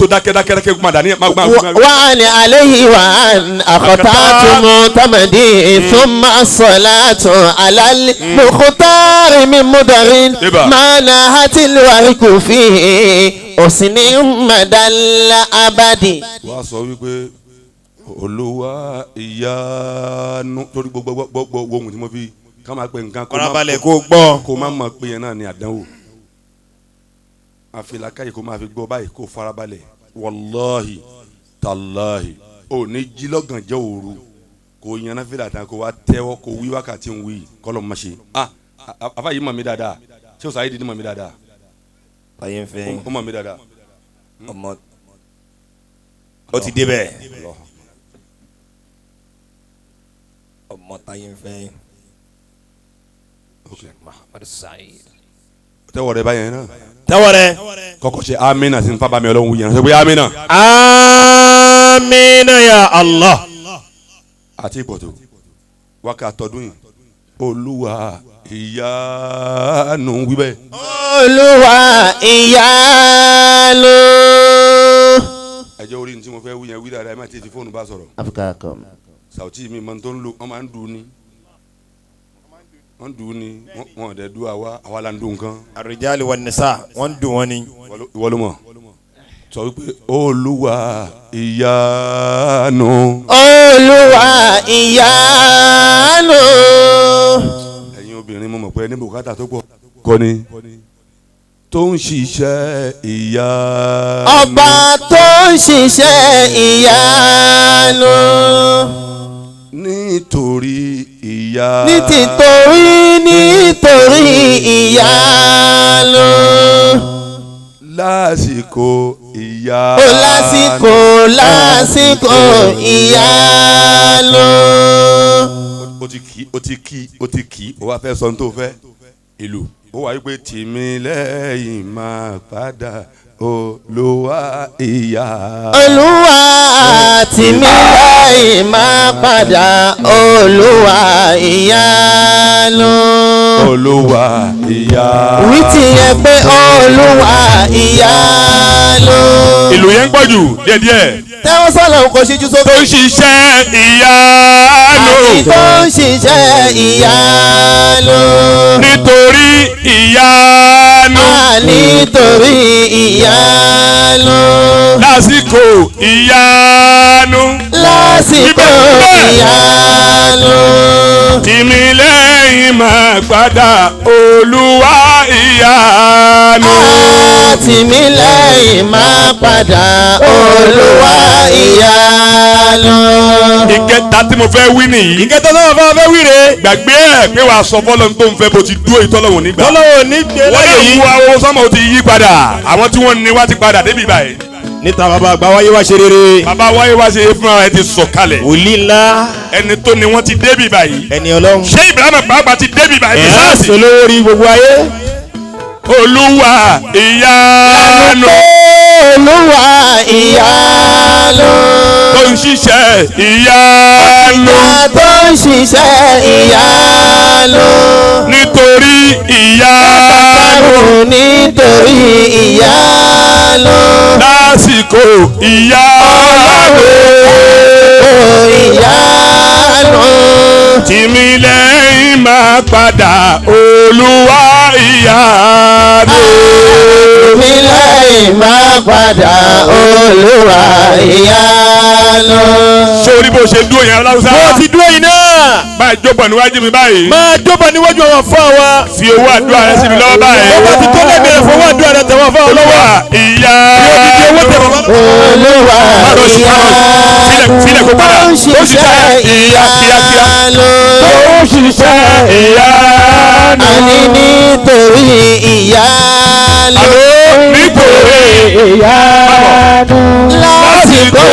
dákẹ́ dákẹ́ dákẹ́ kó máa dà ní máa gbà. وعن عليه وعن أخطأت معتمدي ثم الصلاة على المختار من مدر ما نهت الورك فيه حسن مدى الأبد. Wàá sọ wípé Olúwa ìyanu torí gbogbo gbogbo ohun tí mo fi ká máa pe nǹkan Farabalẹ̀ kó gbọ́. kó má mọ̀ pé yẹn náà ni àdánwò. Àfìlàkàyè kó máa fi gbọ́ báyìí kó farabalẹ̀ wàláhì tàláhì ò ní jí lọ́gànjọ́ òru Kò yànnà fìlà tán kó wá tẹ́wọ́ kó wí wákàtí ń wí kọ́lọ́ ma ṣe. Ah afa yìí mọ̀ mí dáadáa ṣé o sàyè dídí mọ̀ mí dáadáa. Ayé ń fẹ́. Ó mọ̀ mí dáadáa. Ọmọ ó ti débẹ̀. Ọmọ táyé ń fẹ́. Muhammad Saheed. Tẹ́wọ́ rẹ báyẹn náà. Tẹ́wọ́ rẹ. Kọ́kọ́ ṣe amina sí nfa bá mi Ọlọ́run yẹn ṣe pé amina. Amina ya Allah. Àti ìpọ̀tò wákàtọ́dún yìí Olúwa ìyanu wíbẹ̀. Olúwa ìyanu. Ẹ jẹ́ orí ní tí mo fẹ́ wí yẹn wí dáadáa ẹ má ti fi fóònù bá sọ̀rọ̀. Africa com. Sàwùtí mi máa tó ń lo wọ́n máa ń dùn ní. Wọ́n dùn ní wọ́n dẹ̀ dùn àwa àwa la ń dùn nǹkan. Àrùjálì wan nisa wọ́n dùn wọ́n ni. Ìwọ ló mọ̀ sọ wípé Olúwa ìyanu. Olúwa ìyanu. Ẹ̀yin obìnrin mo mọ̀ pé ní bùkátà tó pọ̀ kọ́ni tó ń ṣiṣẹ́ ìyanu. Ọba tó ń ṣiṣẹ́ ìyanu. Nítorí ìyanu. Nítorí ìyanu. Lásìkò ìyanu. Ó lásìkò ìyanu. Ó ti kí ó wá fẹ́ sọ ní tó fẹ́ ìlú ó wà wípé tìmí lẹ́yìn máa padà Olúwa ìyanu. Olúwa tìmí lẹ́yìn máa padà Olúwa ìyanu. Olúwa ìyanu. Wí ti yẹ pé Olúwa ìyanu. Ìlú yẹn ń pọ̀ jù díẹ̀díẹ̀. Tẹ́wọ́n sọ̀rọ̀ kò ṣíjú sókè. Tó ń ṣiṣẹ́ ìyanu. Àti tó ń ṣiṣẹ́ ìyanu. Nítorí ìyanu. À nítorí ìyanu. Lásìkò ìyanu. Lásìkò ìyanu. Tìmí lẹ́yìn máa padà Olúwa ìyanu. Tìmí lẹ́yìn máa padà Olúwa ìyanu. Ìkẹta tí mo fẹ́ wí nìyí. Ìkẹta náà fẹ́ fẹ́ wí rè. Gbàgbé ẹ̀ pé wàá sọ fọ́lọ́run tó ń fẹ́ bó ti dúró ìtọ́lọ́wọ̀n nígbà. Tọ́lọ́wọ̀n ní gbé láyé yìí. Wọ́n lè wú àwọn sọ́mọ̀ ó ti yí padà. Àwọn tí wọ́n ní wá ti padà débi báyìí. Níta bàbá àgbà wáyé wá ṣe rere. Bàbá wáyé wá ṣe fúnra ẹ ti sọ̀kalẹ̀. Wòlíì ńlá. Ẹni tó ni wọ́n ti débi báyìí. Ẹni Ọlọ́run. Ṣé Ibrahim pàápàá ti débi báyìí? Ẹ̀ á sọ lórí gbogbo ayé. Olúwa ìyanu. Olúwa ìyanu. Tó ń ṣiṣẹ́ ìyanu. Tó ń ṣiṣẹ́ ìyanu. Nítorí ìyanu. Nítorí ìyanu. Lásìkò ìyanu. Ìyanu. Tìmí lẹ́yìn máa padà Olúwa ìyanu. Tìmí lẹ́yìn máa padà Olúwa ìyanu. Sórí bó ṣe dúró yẹn aláwùsá. Mo ti dúró yìí náà. Máa jóbọ̀ níwájú mi báyìí. Máa jóbọ̀ níwájú àwọn afọ wa. Fi owó àdúrà rẹ sí mi lọ́wọ́ báyìí. Ó bá ti tó lẹ́gbẹ̀rẹ̀ fún owó àdúrà rẹ tẹ̀wọ́n fún ọ lọ́wọ́. Olúwa ìyanu. Olúwa ìyanu. Sílẹ̀ kó padà. Tó ń ṣiṣẹ́ ìyanu. Tó ń ṣiṣẹ́ ìyanu. Àní nítorí ìyanu. Nítorí ìyanu. Lásìkò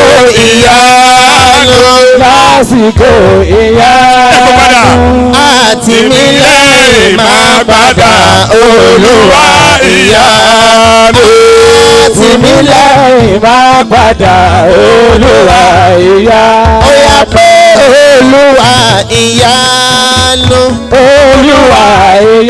ìyanu. Lásìkò ìyanu. Àti nílẹ̀ máa padà Olúwa ìyanu. Àti nílẹ̀ máa padà Olúwa ìyanu. Ó yá pé Olúwa ìyanu. Olúwa ìyanu.